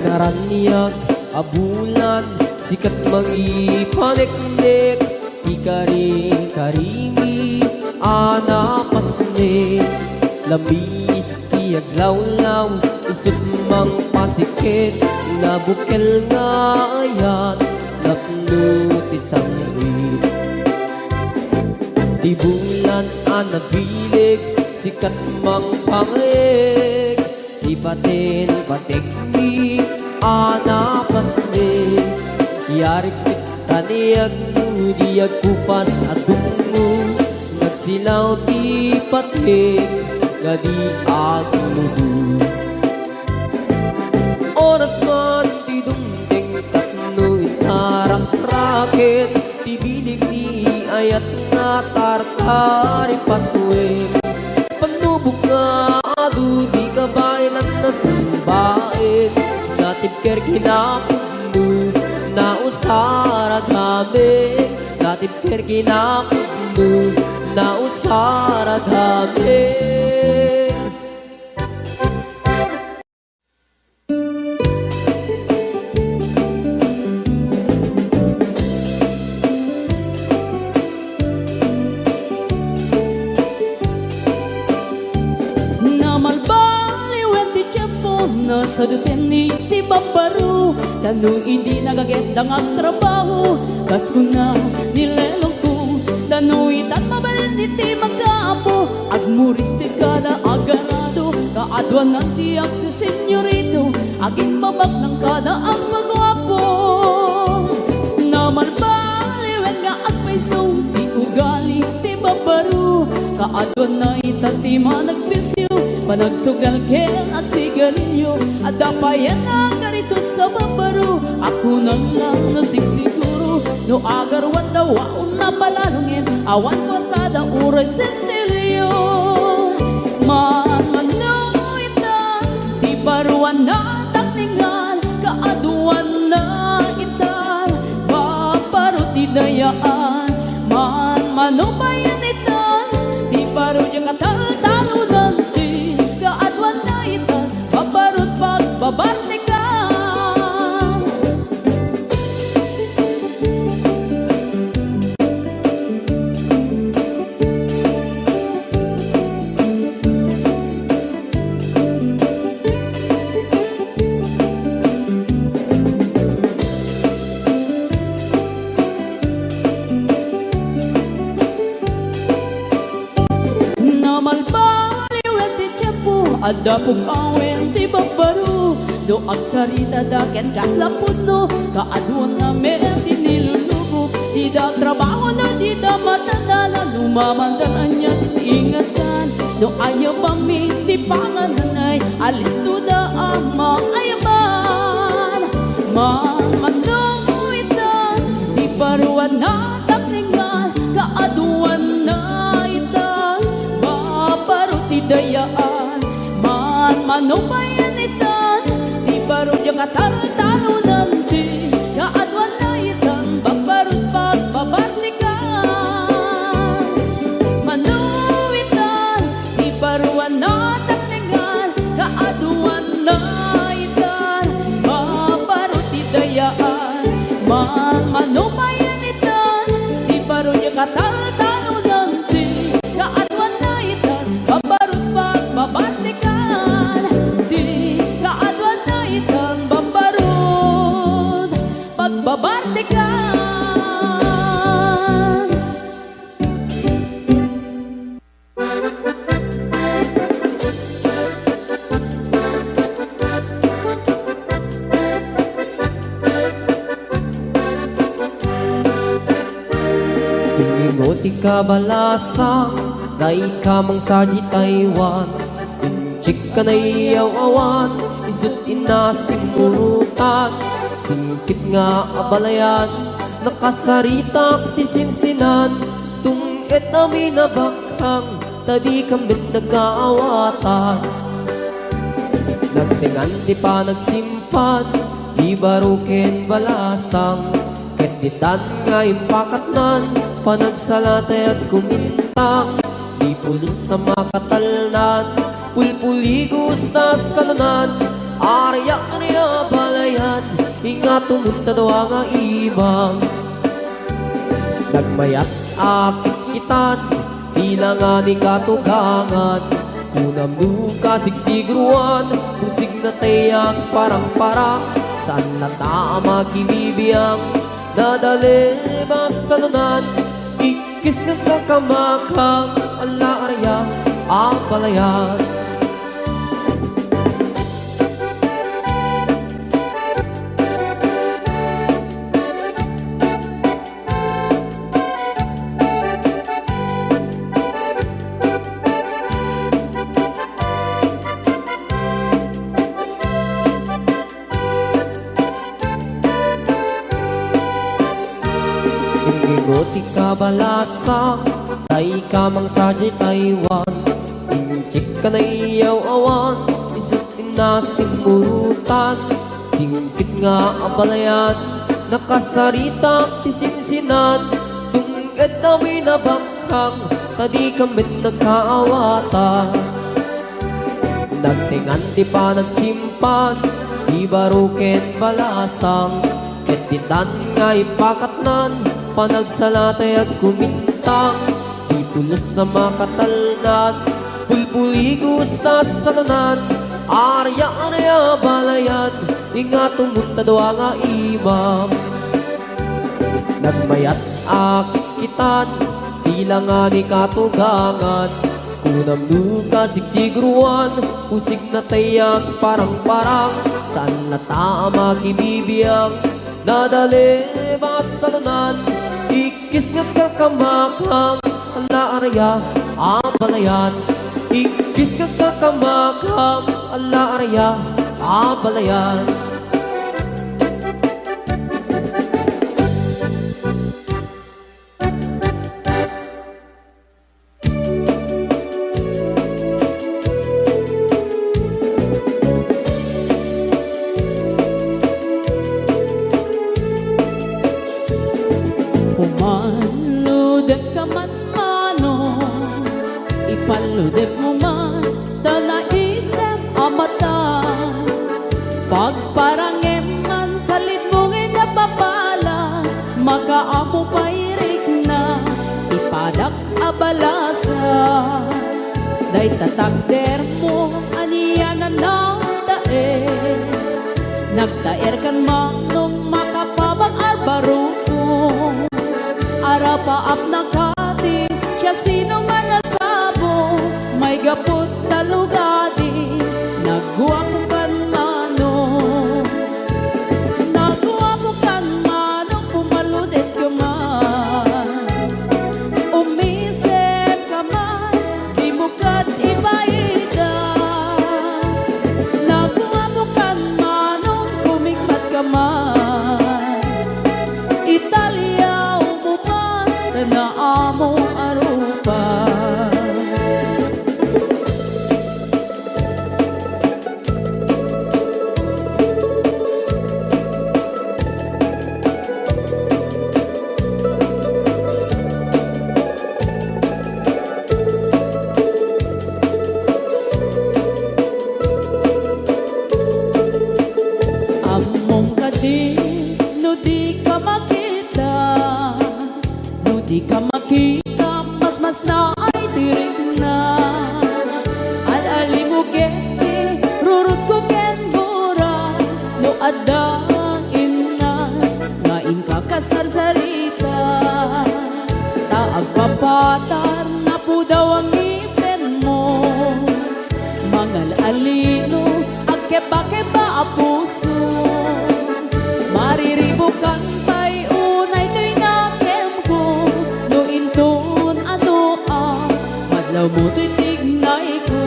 Naraniag a bulan, sikat mangipaneknek, ti kari-karimi a napasnek. Lamis ti aglawlaw, isut' mangpasiket, nabukel nga ayat, napno ti sangkit. Ti bulan a nabileg, sikat mangpangayeg, ti baten pategmi a napasnek. Iyarig met raniag no di agkupas a dumno, nagsilaw ti pateg nga di agmudo. Oras man ti dumteng tapno intarak-raken ti bileg ni ayat nga tartari patuen. Panubok nga adu di kabaelan a tumbaen, natibker kinapudno, nausarag amin, natibker kinapudno, nausarag amin. Namalbaliwen ti tiempo, nasaduten iti babbaro, ta no idi nagaget da nga agtrabaho, kas kuna ni lelongko, ta no itan mabalin iti makaammo, agmuris ti kada agarado. Kaaduanan ti agsisenyorito, agimbabaknang kada agpaguapo. Namalbaliwen nga agpayso ti ugali ti babbaro. Kaaduanna ita ti managbisio, panagsugal ken agsigarilio. Adda payen a karito sa babbaro, a kunana no sigsiguro, no agaruan da waon a palalungem, awan kuartada uray sensilio. Manmano ita ti baruan a taknengan, kaaduanna ita babbaro ti dayaan. Manmano payen ita ti baro a kataltalonan, ti kaaduanna ita babbaro ti pagbabartikan. Namalbaliwen ti tiempo, adda pug-awen ti babbaro. No agsaritada ken kasla pudno, kaaduanna met ti nilulubo. Dida agtrabaho no dida matadala, no mamanda anian ti ingatan. No ayabami ti pangananay, alistoda a maayaban. Manmano ita ti baruan a taknengan, kaaduanna ita babbaro ti dayaan. Manmano payen ita ti baro a kataltalonan, ti kaaduanna ita babbaro ti pagbabartikan. Mano ita ti baruan a taknengan, kaaduanna ita babbaro ti dayaan. Manmano payen ita ti baro a kataltalonan, ti kaaduanna ita babbaro ti pagbabartikan. Ti kaaduanna ita babbaro ti pagbabartikan. Inimo ti kabalasang, dayka mangsa di Taiwan. Inchik ka naiyaw-awan, isut' inna simmurutan. Singpit nga abalayan, nakasaritak ti sinsinan. Tung-ed amin a bakhang, ta dika met nagkaawatan. Nagtengan ti panagsimpan, di baro ken balasang, ket ditan nga impakatnan, panagsala ti agkumintang, di pulos a makatalnan, pulpuligos ta salunan, ariak ni abalayan, ingatomon ta dua nga imam. Nagmayat a kitkitan, bilangan ni katugangan, kunam no kasigsigruan, kusig na ti agparangparang, saan latta a makibibiang, nadalem a salunan, ikkis nga kakamakang, ala ariak a balayan. Inimo ti kabalasang, dayka mangsa di Taiwan. Inchik ka naiyaw-awan, isut' inna simmurutan. Singpit nga abalayan, nakasaritak ti sinsinan. Tung-ed amin a bakhang, ta dika met nagkaawatan. Nagtengan ti panagsimpan, di baro ken balasang, ket ditan nga impakatnan, panagsala ti agkumintang, di pulos a makatalnan, pulpuligos ta salunan, ariak ni abalayan, ingatomon ta dua nga imam. Nagmayat a kitkitan, bilangan ni katugangan, Kunam no kasigsiguruan, usigna tay agparangparang, saan latta a makibibiang, nadalem a salunan, ikkis nga agkakamakam, ala araya a balayan, ikkis nga agkakamakam, ala araya a balayan. Pumaludekka man, manong, ipaludekmo man ta naisem a mata. Pagparangem man, kalidmo nga napapala, makaammo pay rikna, ipadak a balasa. Dayta takdermo, ania a nagtaer? Nagtaerkan, manong, makapabag a barukong. Arapaapnaka ti siasinoman a sabo, maigapu ta lugadi, naguapokan, manong. Naguapokan, manong, pumaludekka man. Umisemka man, dimo ket ibaida. Naguapokan, manong, kumikmatka man. Italiawmo man ta naammo a rupa. Ammom kadi no dika makita, no dika makita, masmasnaay ti rikna. Al-alimmo ket ti rurutko ken gura, no adda innas nga inka kasarsarita. Ta agpapatar, napudaw a ngipenmo. Mangal-alino, agkebakeba a puso. Mariribukan pay unay toy nakemko, no inton adu a madlawmo toy tignayko.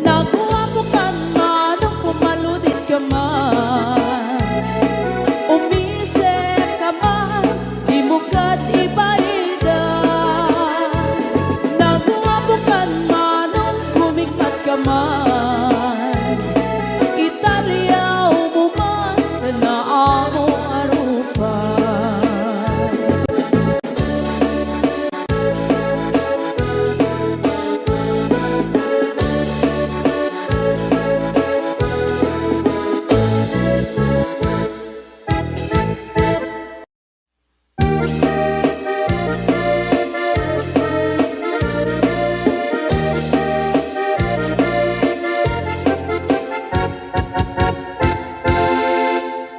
Naguapokan, manong, pumaludekka man. Umisemka man, dimo ket ibaida. Naguapokan, manong, kumikmatka man. Italiawmo man naammo a rupa.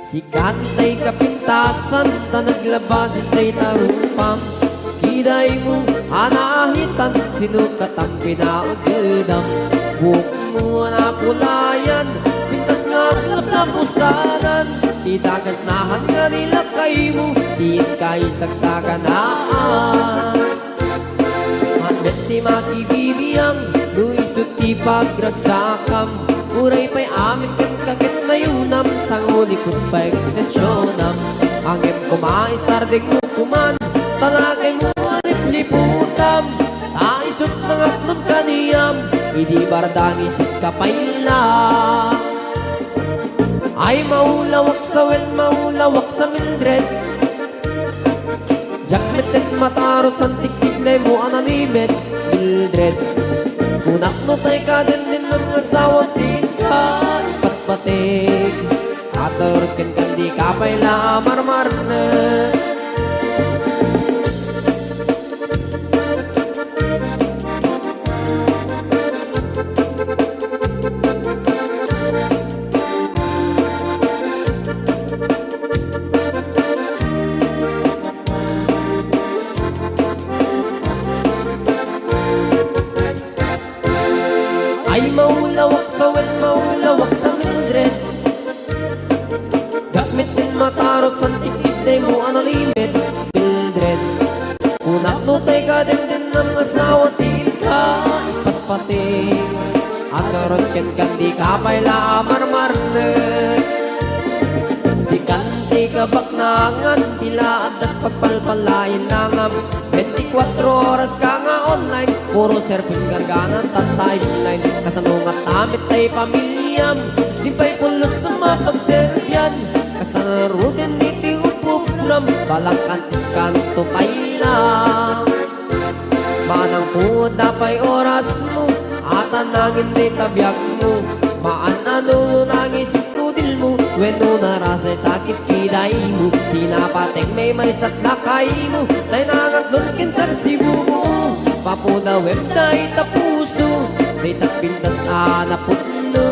Sikan tay kapintasan ta naglabas tay tarupam. Kidaymo a naahitan, sino katam pinaagedam? Buokmo a nakulayan, pintas nga aglaplapusanan. Ti dagasnahan nga nilakaymo, diin ka isagsaganaan. Haan met ti makibibiang, no isu ti pagragsakam. Uray pay amin kenka ket nayonam, sango likod pay ekstensionam. Ngem koma, isardengmo koman, talagaymo a lipliputam. Ta isut nangatlon kaniam, idi bardang isit ka pay la. Ay, maulawak sa wen, maulawak sa Mildred. Diak met ket matarusan ti tignaymo a nalimed, Mildred. Kunak no tay kadindinan nga asawa ti inka ipatpatik. Aturot kenka, dika pay la a marmarnek. Daymo a nalimit, Mildred. Kunak no tay kadendennam nga asawa ti inka ipatpati. Agarod kenka, dika pay la a marmarnek. Sikan ti kabaknangan, ti la adda pagpalpalainangam. Veinticuatro oras ka nga online, puro surfing gargana ta timeline. Kasano nga tamit tay pamiliam, di pay pulos a mapagserbian. Kasta ngaruden iti upupnam, balang kantis kanto pay la. Manang puot da pay orasmo, ata nangin dita biagmo. Maan a nulo nangisit kudilmo, wenno narasay ta kitkidaymo. Di napateng maymaysa ti lakaymo, tay nangaglon kenka ti bubuo. Papudawem dayta puso, dayta pintas a napudno.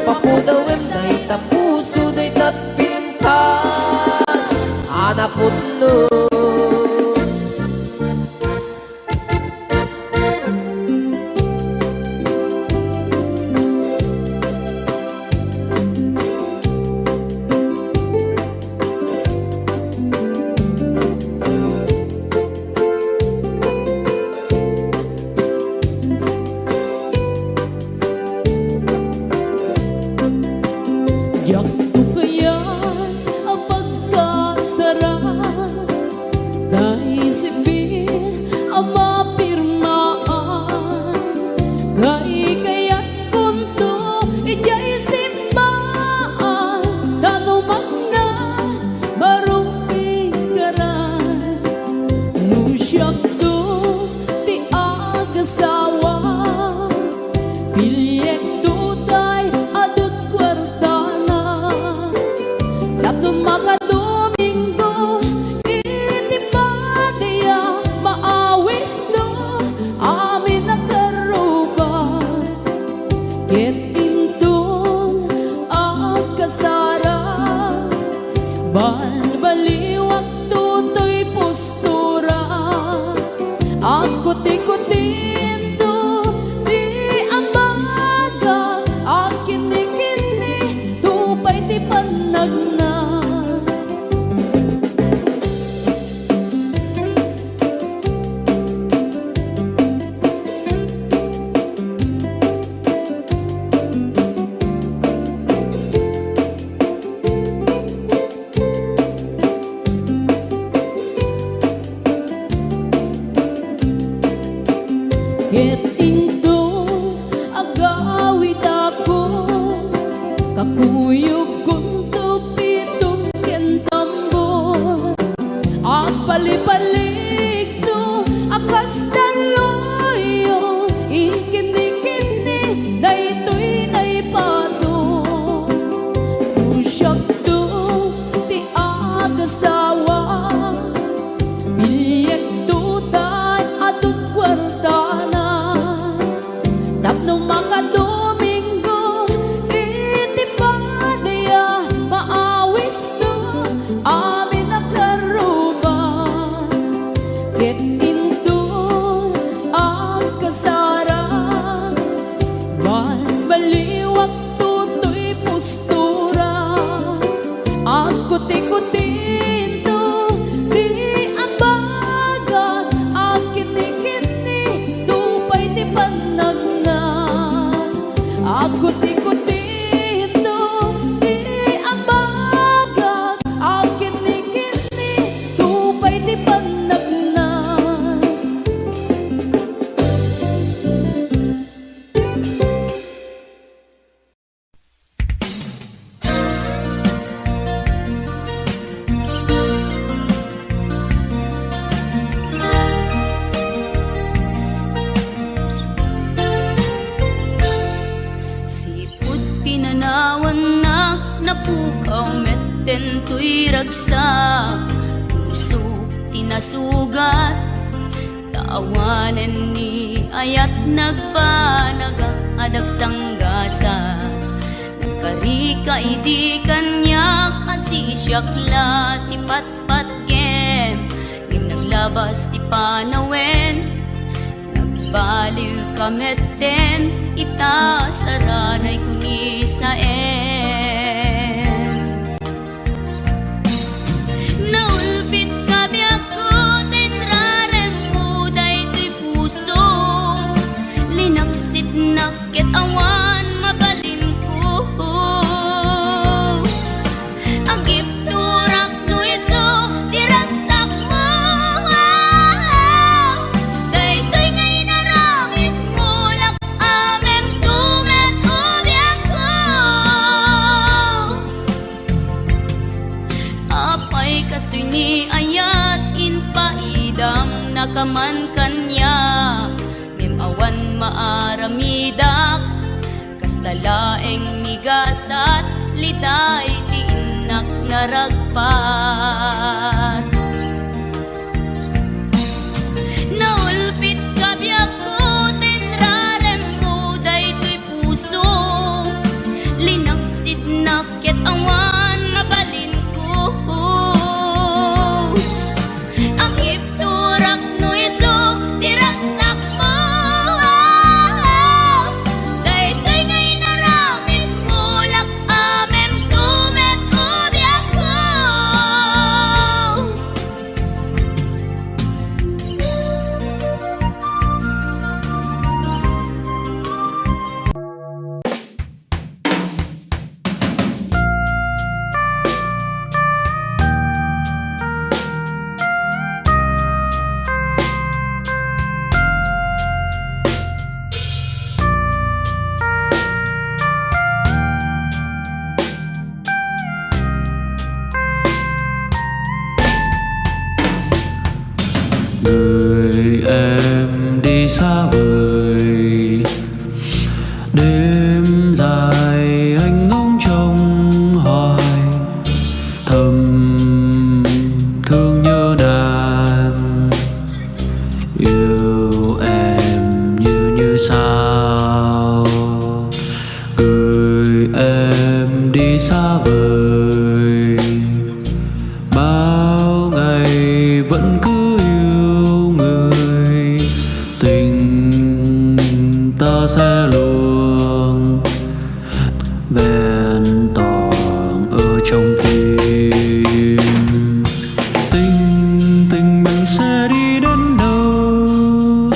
Papudawem dayta puso, dayta pintas a napudno. Diakto kayat a pagkasaraan, tay sibil a mapirmaan, kay kayatkonto idiay simbaan, ta no mangna, baro ikaran. No siakto ti agasawa, Piliekto tay adut kuartana, tapno makadomingo iti padiya, maawisto amin a karruba. Ket inton agkasara, balbaliwak toy pus- tura. Agkutikutinto ti ambaga, agkinnikinni to pay ti pannagna. Ket inton agawidakon, kakuyogkonto pitom ken tambor. Agpalipaligto a kas talloyo, ikinnikinni daytoy naipato. No siakto ti agasawa, piliekto tay adut kuartana. Tapno makadomingo iti padiya, maawisto amin a karruba. Ket inton agkasara, balbaliwak toy pus- tura. Agkutikutinto ti ambaga, agkinnikinni to pay ti pannagna. Agkutikutinto ti ambaga, agkinnikinni to pay ti pannagna. Sipud pinanawanna, napukaw met daytoy ragsak. Puso ti nasugat, ta awanen ni ayat nagbanagak a dagsanggasak. Nagkarika idi kaniak a sisiak la ti patpatgem, ngem naglabas ti panawen. Nagbaliwka metten ita, saranayko ni Saem. man kaniak, ngem awan maaramidak. Kasta laeng ni gasat, liday ti innak naragpat. Naulpitka biagko, tinraremmo daytoy puso. Linaksidnak ket awan mabalinko. Agibturak no isu ti ragsakmo. Daytoy nga inaramidmo, lak-amemto met ubiakko. Gửi em đi xa vời, đêm dài anh ngóng trông hoài, thầm thương nhớ đàn. Yêu em như như sao, gửi em đi xa vời. Bao ngày vẫn cứ yêu người, tình ta sẽ luôn vẹn toàn ở trong tim. Tình, tình mình sẽ đi đến đâu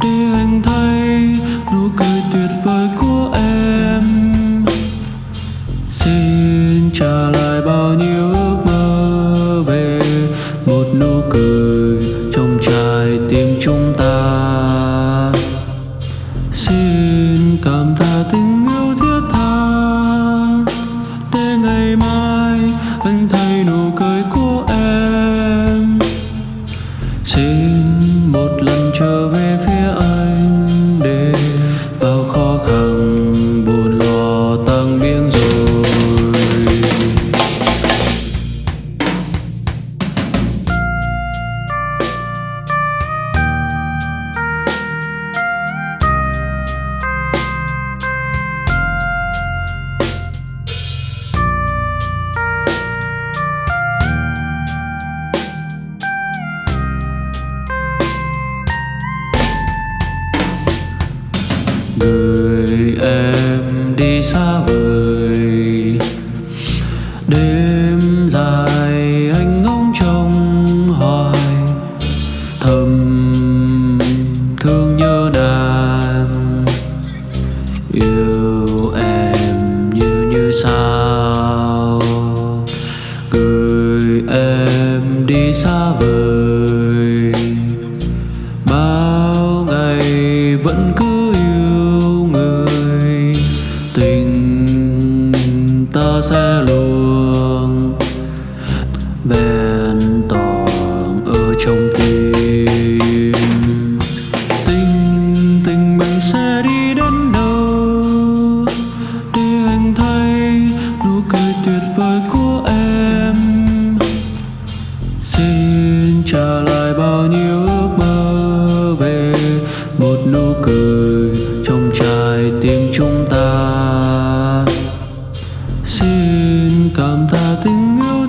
để anh thấy nụ cười tuyệt vời của em. Xin trả lại bao nhiêu ước mơ về một nụ cười trong trái tim chúng ta. Xin cảm ta tình yêu thiết tha, để ngày mai anh thấy nụ cười của em. Xin một lần trở về phía anh, để bao khó khăn buồn lo tan biến rồi. Gửi em đi xa vời, đêm dài anh ngóng trông hoài, thầm thương nhớ đàn. Yêu em như như sao, gửi em đi xa vời. Bao ngày vẫn cứ yêu người, tình ta sẽ luôn vẹn toàn ở trong tim. Tình, tình mình sẽ đi đến đâu để anh thấy nụ cười tuyệt vời của em. Xin trả lại bao nhiêu ước mơ về một nụ cười trong trái tim chúng ta. Xin cảm ta tình yêu